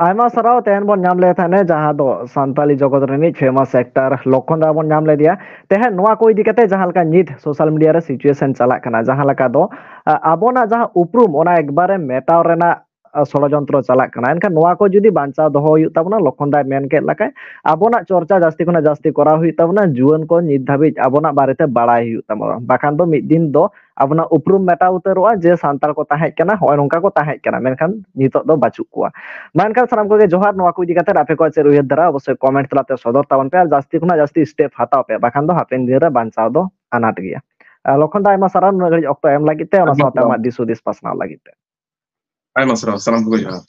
ᱟᱭᱢᱟ ᱥᱟᱨᱦᱟᱣ᱾ ᱛᱮᱦᱮᱧ ᱵᱚᱱ ᱧᱟᱢ ᱞᱮᱫ ᱛᱟᱦᱮᱸᱱᱟ ᱡᱟᱦᱟᱸ ᱫᱚ ᱥᱟᱱᱛᱟᱞᱤ ᱡᱚᱜᱚᱛ ᱨᱤᱱᱤᱡ ᱯᱷᱮᱢᱟᱥ ᱮᱠᱴᱟᱨ ᱞᱚᱠᱷᱚᱱ ᱫᱟ ᱵᱚᱱ ᱧᱟᱢ ᱞᱮᱫᱮᱭᱟ᱾ ᱛᱮᱦᱮᱧ ᱱᱚᱣᱟ ᱠᱚ ᱤᱫᱤ ᱠᱟᱛᱮ ᱡᱟᱦᱟᱸ ᱞᱮᱠᱟ ᱱᱤᱛ ᱥᱳᱥᱟᱞ ᱢᱤᱰᱤᱭᱟ ᱨᱮ ᱥᱤᱪᱩᱭᱮᱥᱚᱱ ᱪᱟᱞᱟᱜ ᱠᱟᱱᱟ, ᱡᱟᱦᱟᱸ ᱞᱮᱠᱟ ᱫᱚ ᱟᱵᱚᱱᱟᱜ ᱡᱟᱦᱟᱸ ᱩᱯᱨᱩᱢ ᱚᱱᱟ ᱮᱠᱵᱟᱨᱮ ᱢᱮᱴᱟᱣ ᱨᱮᱱᱟᱜ ᱥᱚᱲᱚᱡᱚᱱᱛᱨᱚ ᱪᱟᱞᱟᱜ ᱠᱟᱱᱟ᱾ ᱮᱱᱠᱷᱟᱱ ᱱᱚᱣᱟ ᱠᱚ ᱡᱩᱫᱤ ᱵᱟᱧᱪᱟᱣ ᱫᱚᱦᱚ ᱦᱩᱭᱩᱜ ᱛᱟᱵᱚᱱᱟ, ᱞᱚᱠᱷᱚᱱ ᱫᱟᱭ ᱢᱮᱱ ᱠᱮᱫ ᱞᱮᱠᱟ, ᱟᱵᱚᱱᱟᱜ ᱪᱚᱨᱪᱟ ᱡᱟᱹᱥᱛᱤ ᱠᱷᱚᱱᱟᱜ ᱡᱟᱹᱥᱛᱤ ᱠᱚᱨᱟᱣ ᱦᱩᱭᱩᱜ ᱛᱟᱵᱚᱱᱟ, ᱡᱩᱣᱟᱹᱱ ᱠᱚ ᱱᱤᱛ ᱫᱷᱟᱹᱵᱤᱡ ᱟᱵᱚᱱᱟᱜ ᱵᱟᱨᱮᱛᱮ ᱵᱟᱲᱟᱭ ᱦᱩᱭᱩᱜ ᱛᱟᱵᱚᱱᱟ, ᱵᱟᱠᱷᱟᱱ ᱫᱚ ᱢᱤᱫ ᱫᱤᱱ ᱫᱚ ᱟᱵᱚᱱᱟᱜ ᱩᱯᱨᱩᱢ ᱢᱮᱴᱟᱣ ᱩᱛᱟᱹᱨᱚᱜᱼᱟ ᱡᱮ ᱥᱟᱱᱛᱟᱲ ᱠᱚ ᱛᱟᱦᱮᱸ ᱠᱟᱱᱟ, ᱦᱚᱸᱜᱼᱚᱭ ᱱᱚᱝᱠᱟ ᱠᱚ ᱛᱟᱦᱮᱸ ᱠᱟᱱᱟ, ᱢᱮᱱᱠᱷᱟᱱ ᱱᱤᱛᱚᱜ ᱫᱚ ᱵᱟᱹᱪᱩᱜ ᱠᱚᱣᱟ᱾ ᱢᱟ ᱮᱱᱠᱷᱟᱱ ᱥᱟᱱᱟᱢ ᱠᱚᱜᱮ ᱡᱚᱦᱟᱨ᱾ ᱱᱚᱣᱟ ᱠᱚ ᱤᱫᱤ ᱠᱟᱛᱮ ᱟᱯᱮ ᱠᱚᱣᱟᱜ ᱪᱮᱫ ᱩᱭᱦᱟᱹᱨ ᱫᱷᱟᱨᱟ ᱚᱵᱚᱥᱥᱳᱭ ᱠᱚᱢᱮᱱᱴ ᱛᱟᱞᱟᱛᱮ ᱥᱚᱫᱚᱨ ᱛᱟᱵᱚᱱ ᱯᱮ ᱟᱨ ᱡᱟᱹᱥᱛᱤ ᱠᱷᱚᱱᱟᱜ ᱡᱟᱹᱥᱛᱤ ᱥᱴᱮᱯ ᱦᱟᱛᱟᱣ ᱯᱮ, ᱵᱟᱠᱷᱟᱱ ᱫᱚ ᱦᱟᱯᱮᱱ ᱫᱤᱱ ᱨᱮ ᱵᱟᱧᱪᱟᱣ ᱫᱚ ᱟᱱᱟᱴ ᱜᱮᱭᱟ᱾ ᱟᱨ ᱞᱚᱠᱷᱚᱱ ᱫᱟ, ᱟᱭᱢᱟ ᱥᱟᱨᱦᱟᱣ ᱱᱩᱱᱟᱹᱜ ᱜᱷᱟᱹᱲᱤᱡ ᱚᱠᱛᱚ ᱮᱢ ᱞᱟᱹᱜᱤᱫ ᱛᱮ, ᱚᱱᱟ ᱟᱭᱢᱟ ᱥᱟᱶᱛᱮ ᱥᱟᱨᱦᱟᱣ᱾ ᱟᱢᱟᱜ ᱫᱤᱥ ᱦᱩᱫᱤᱥ ᱯᱟᱥᱱᱟᱣ ᱞᱟᱹᱜᱤᱫ ᱛᱮ᱾ ᱟᱭᱢᱟ ᱥᱟᱨᱦᱟᱣ, ᱥᱟᱱᱟᱢ ᱠᱚᱜᱮ ᱡᱚᱦᱟᱨ᱾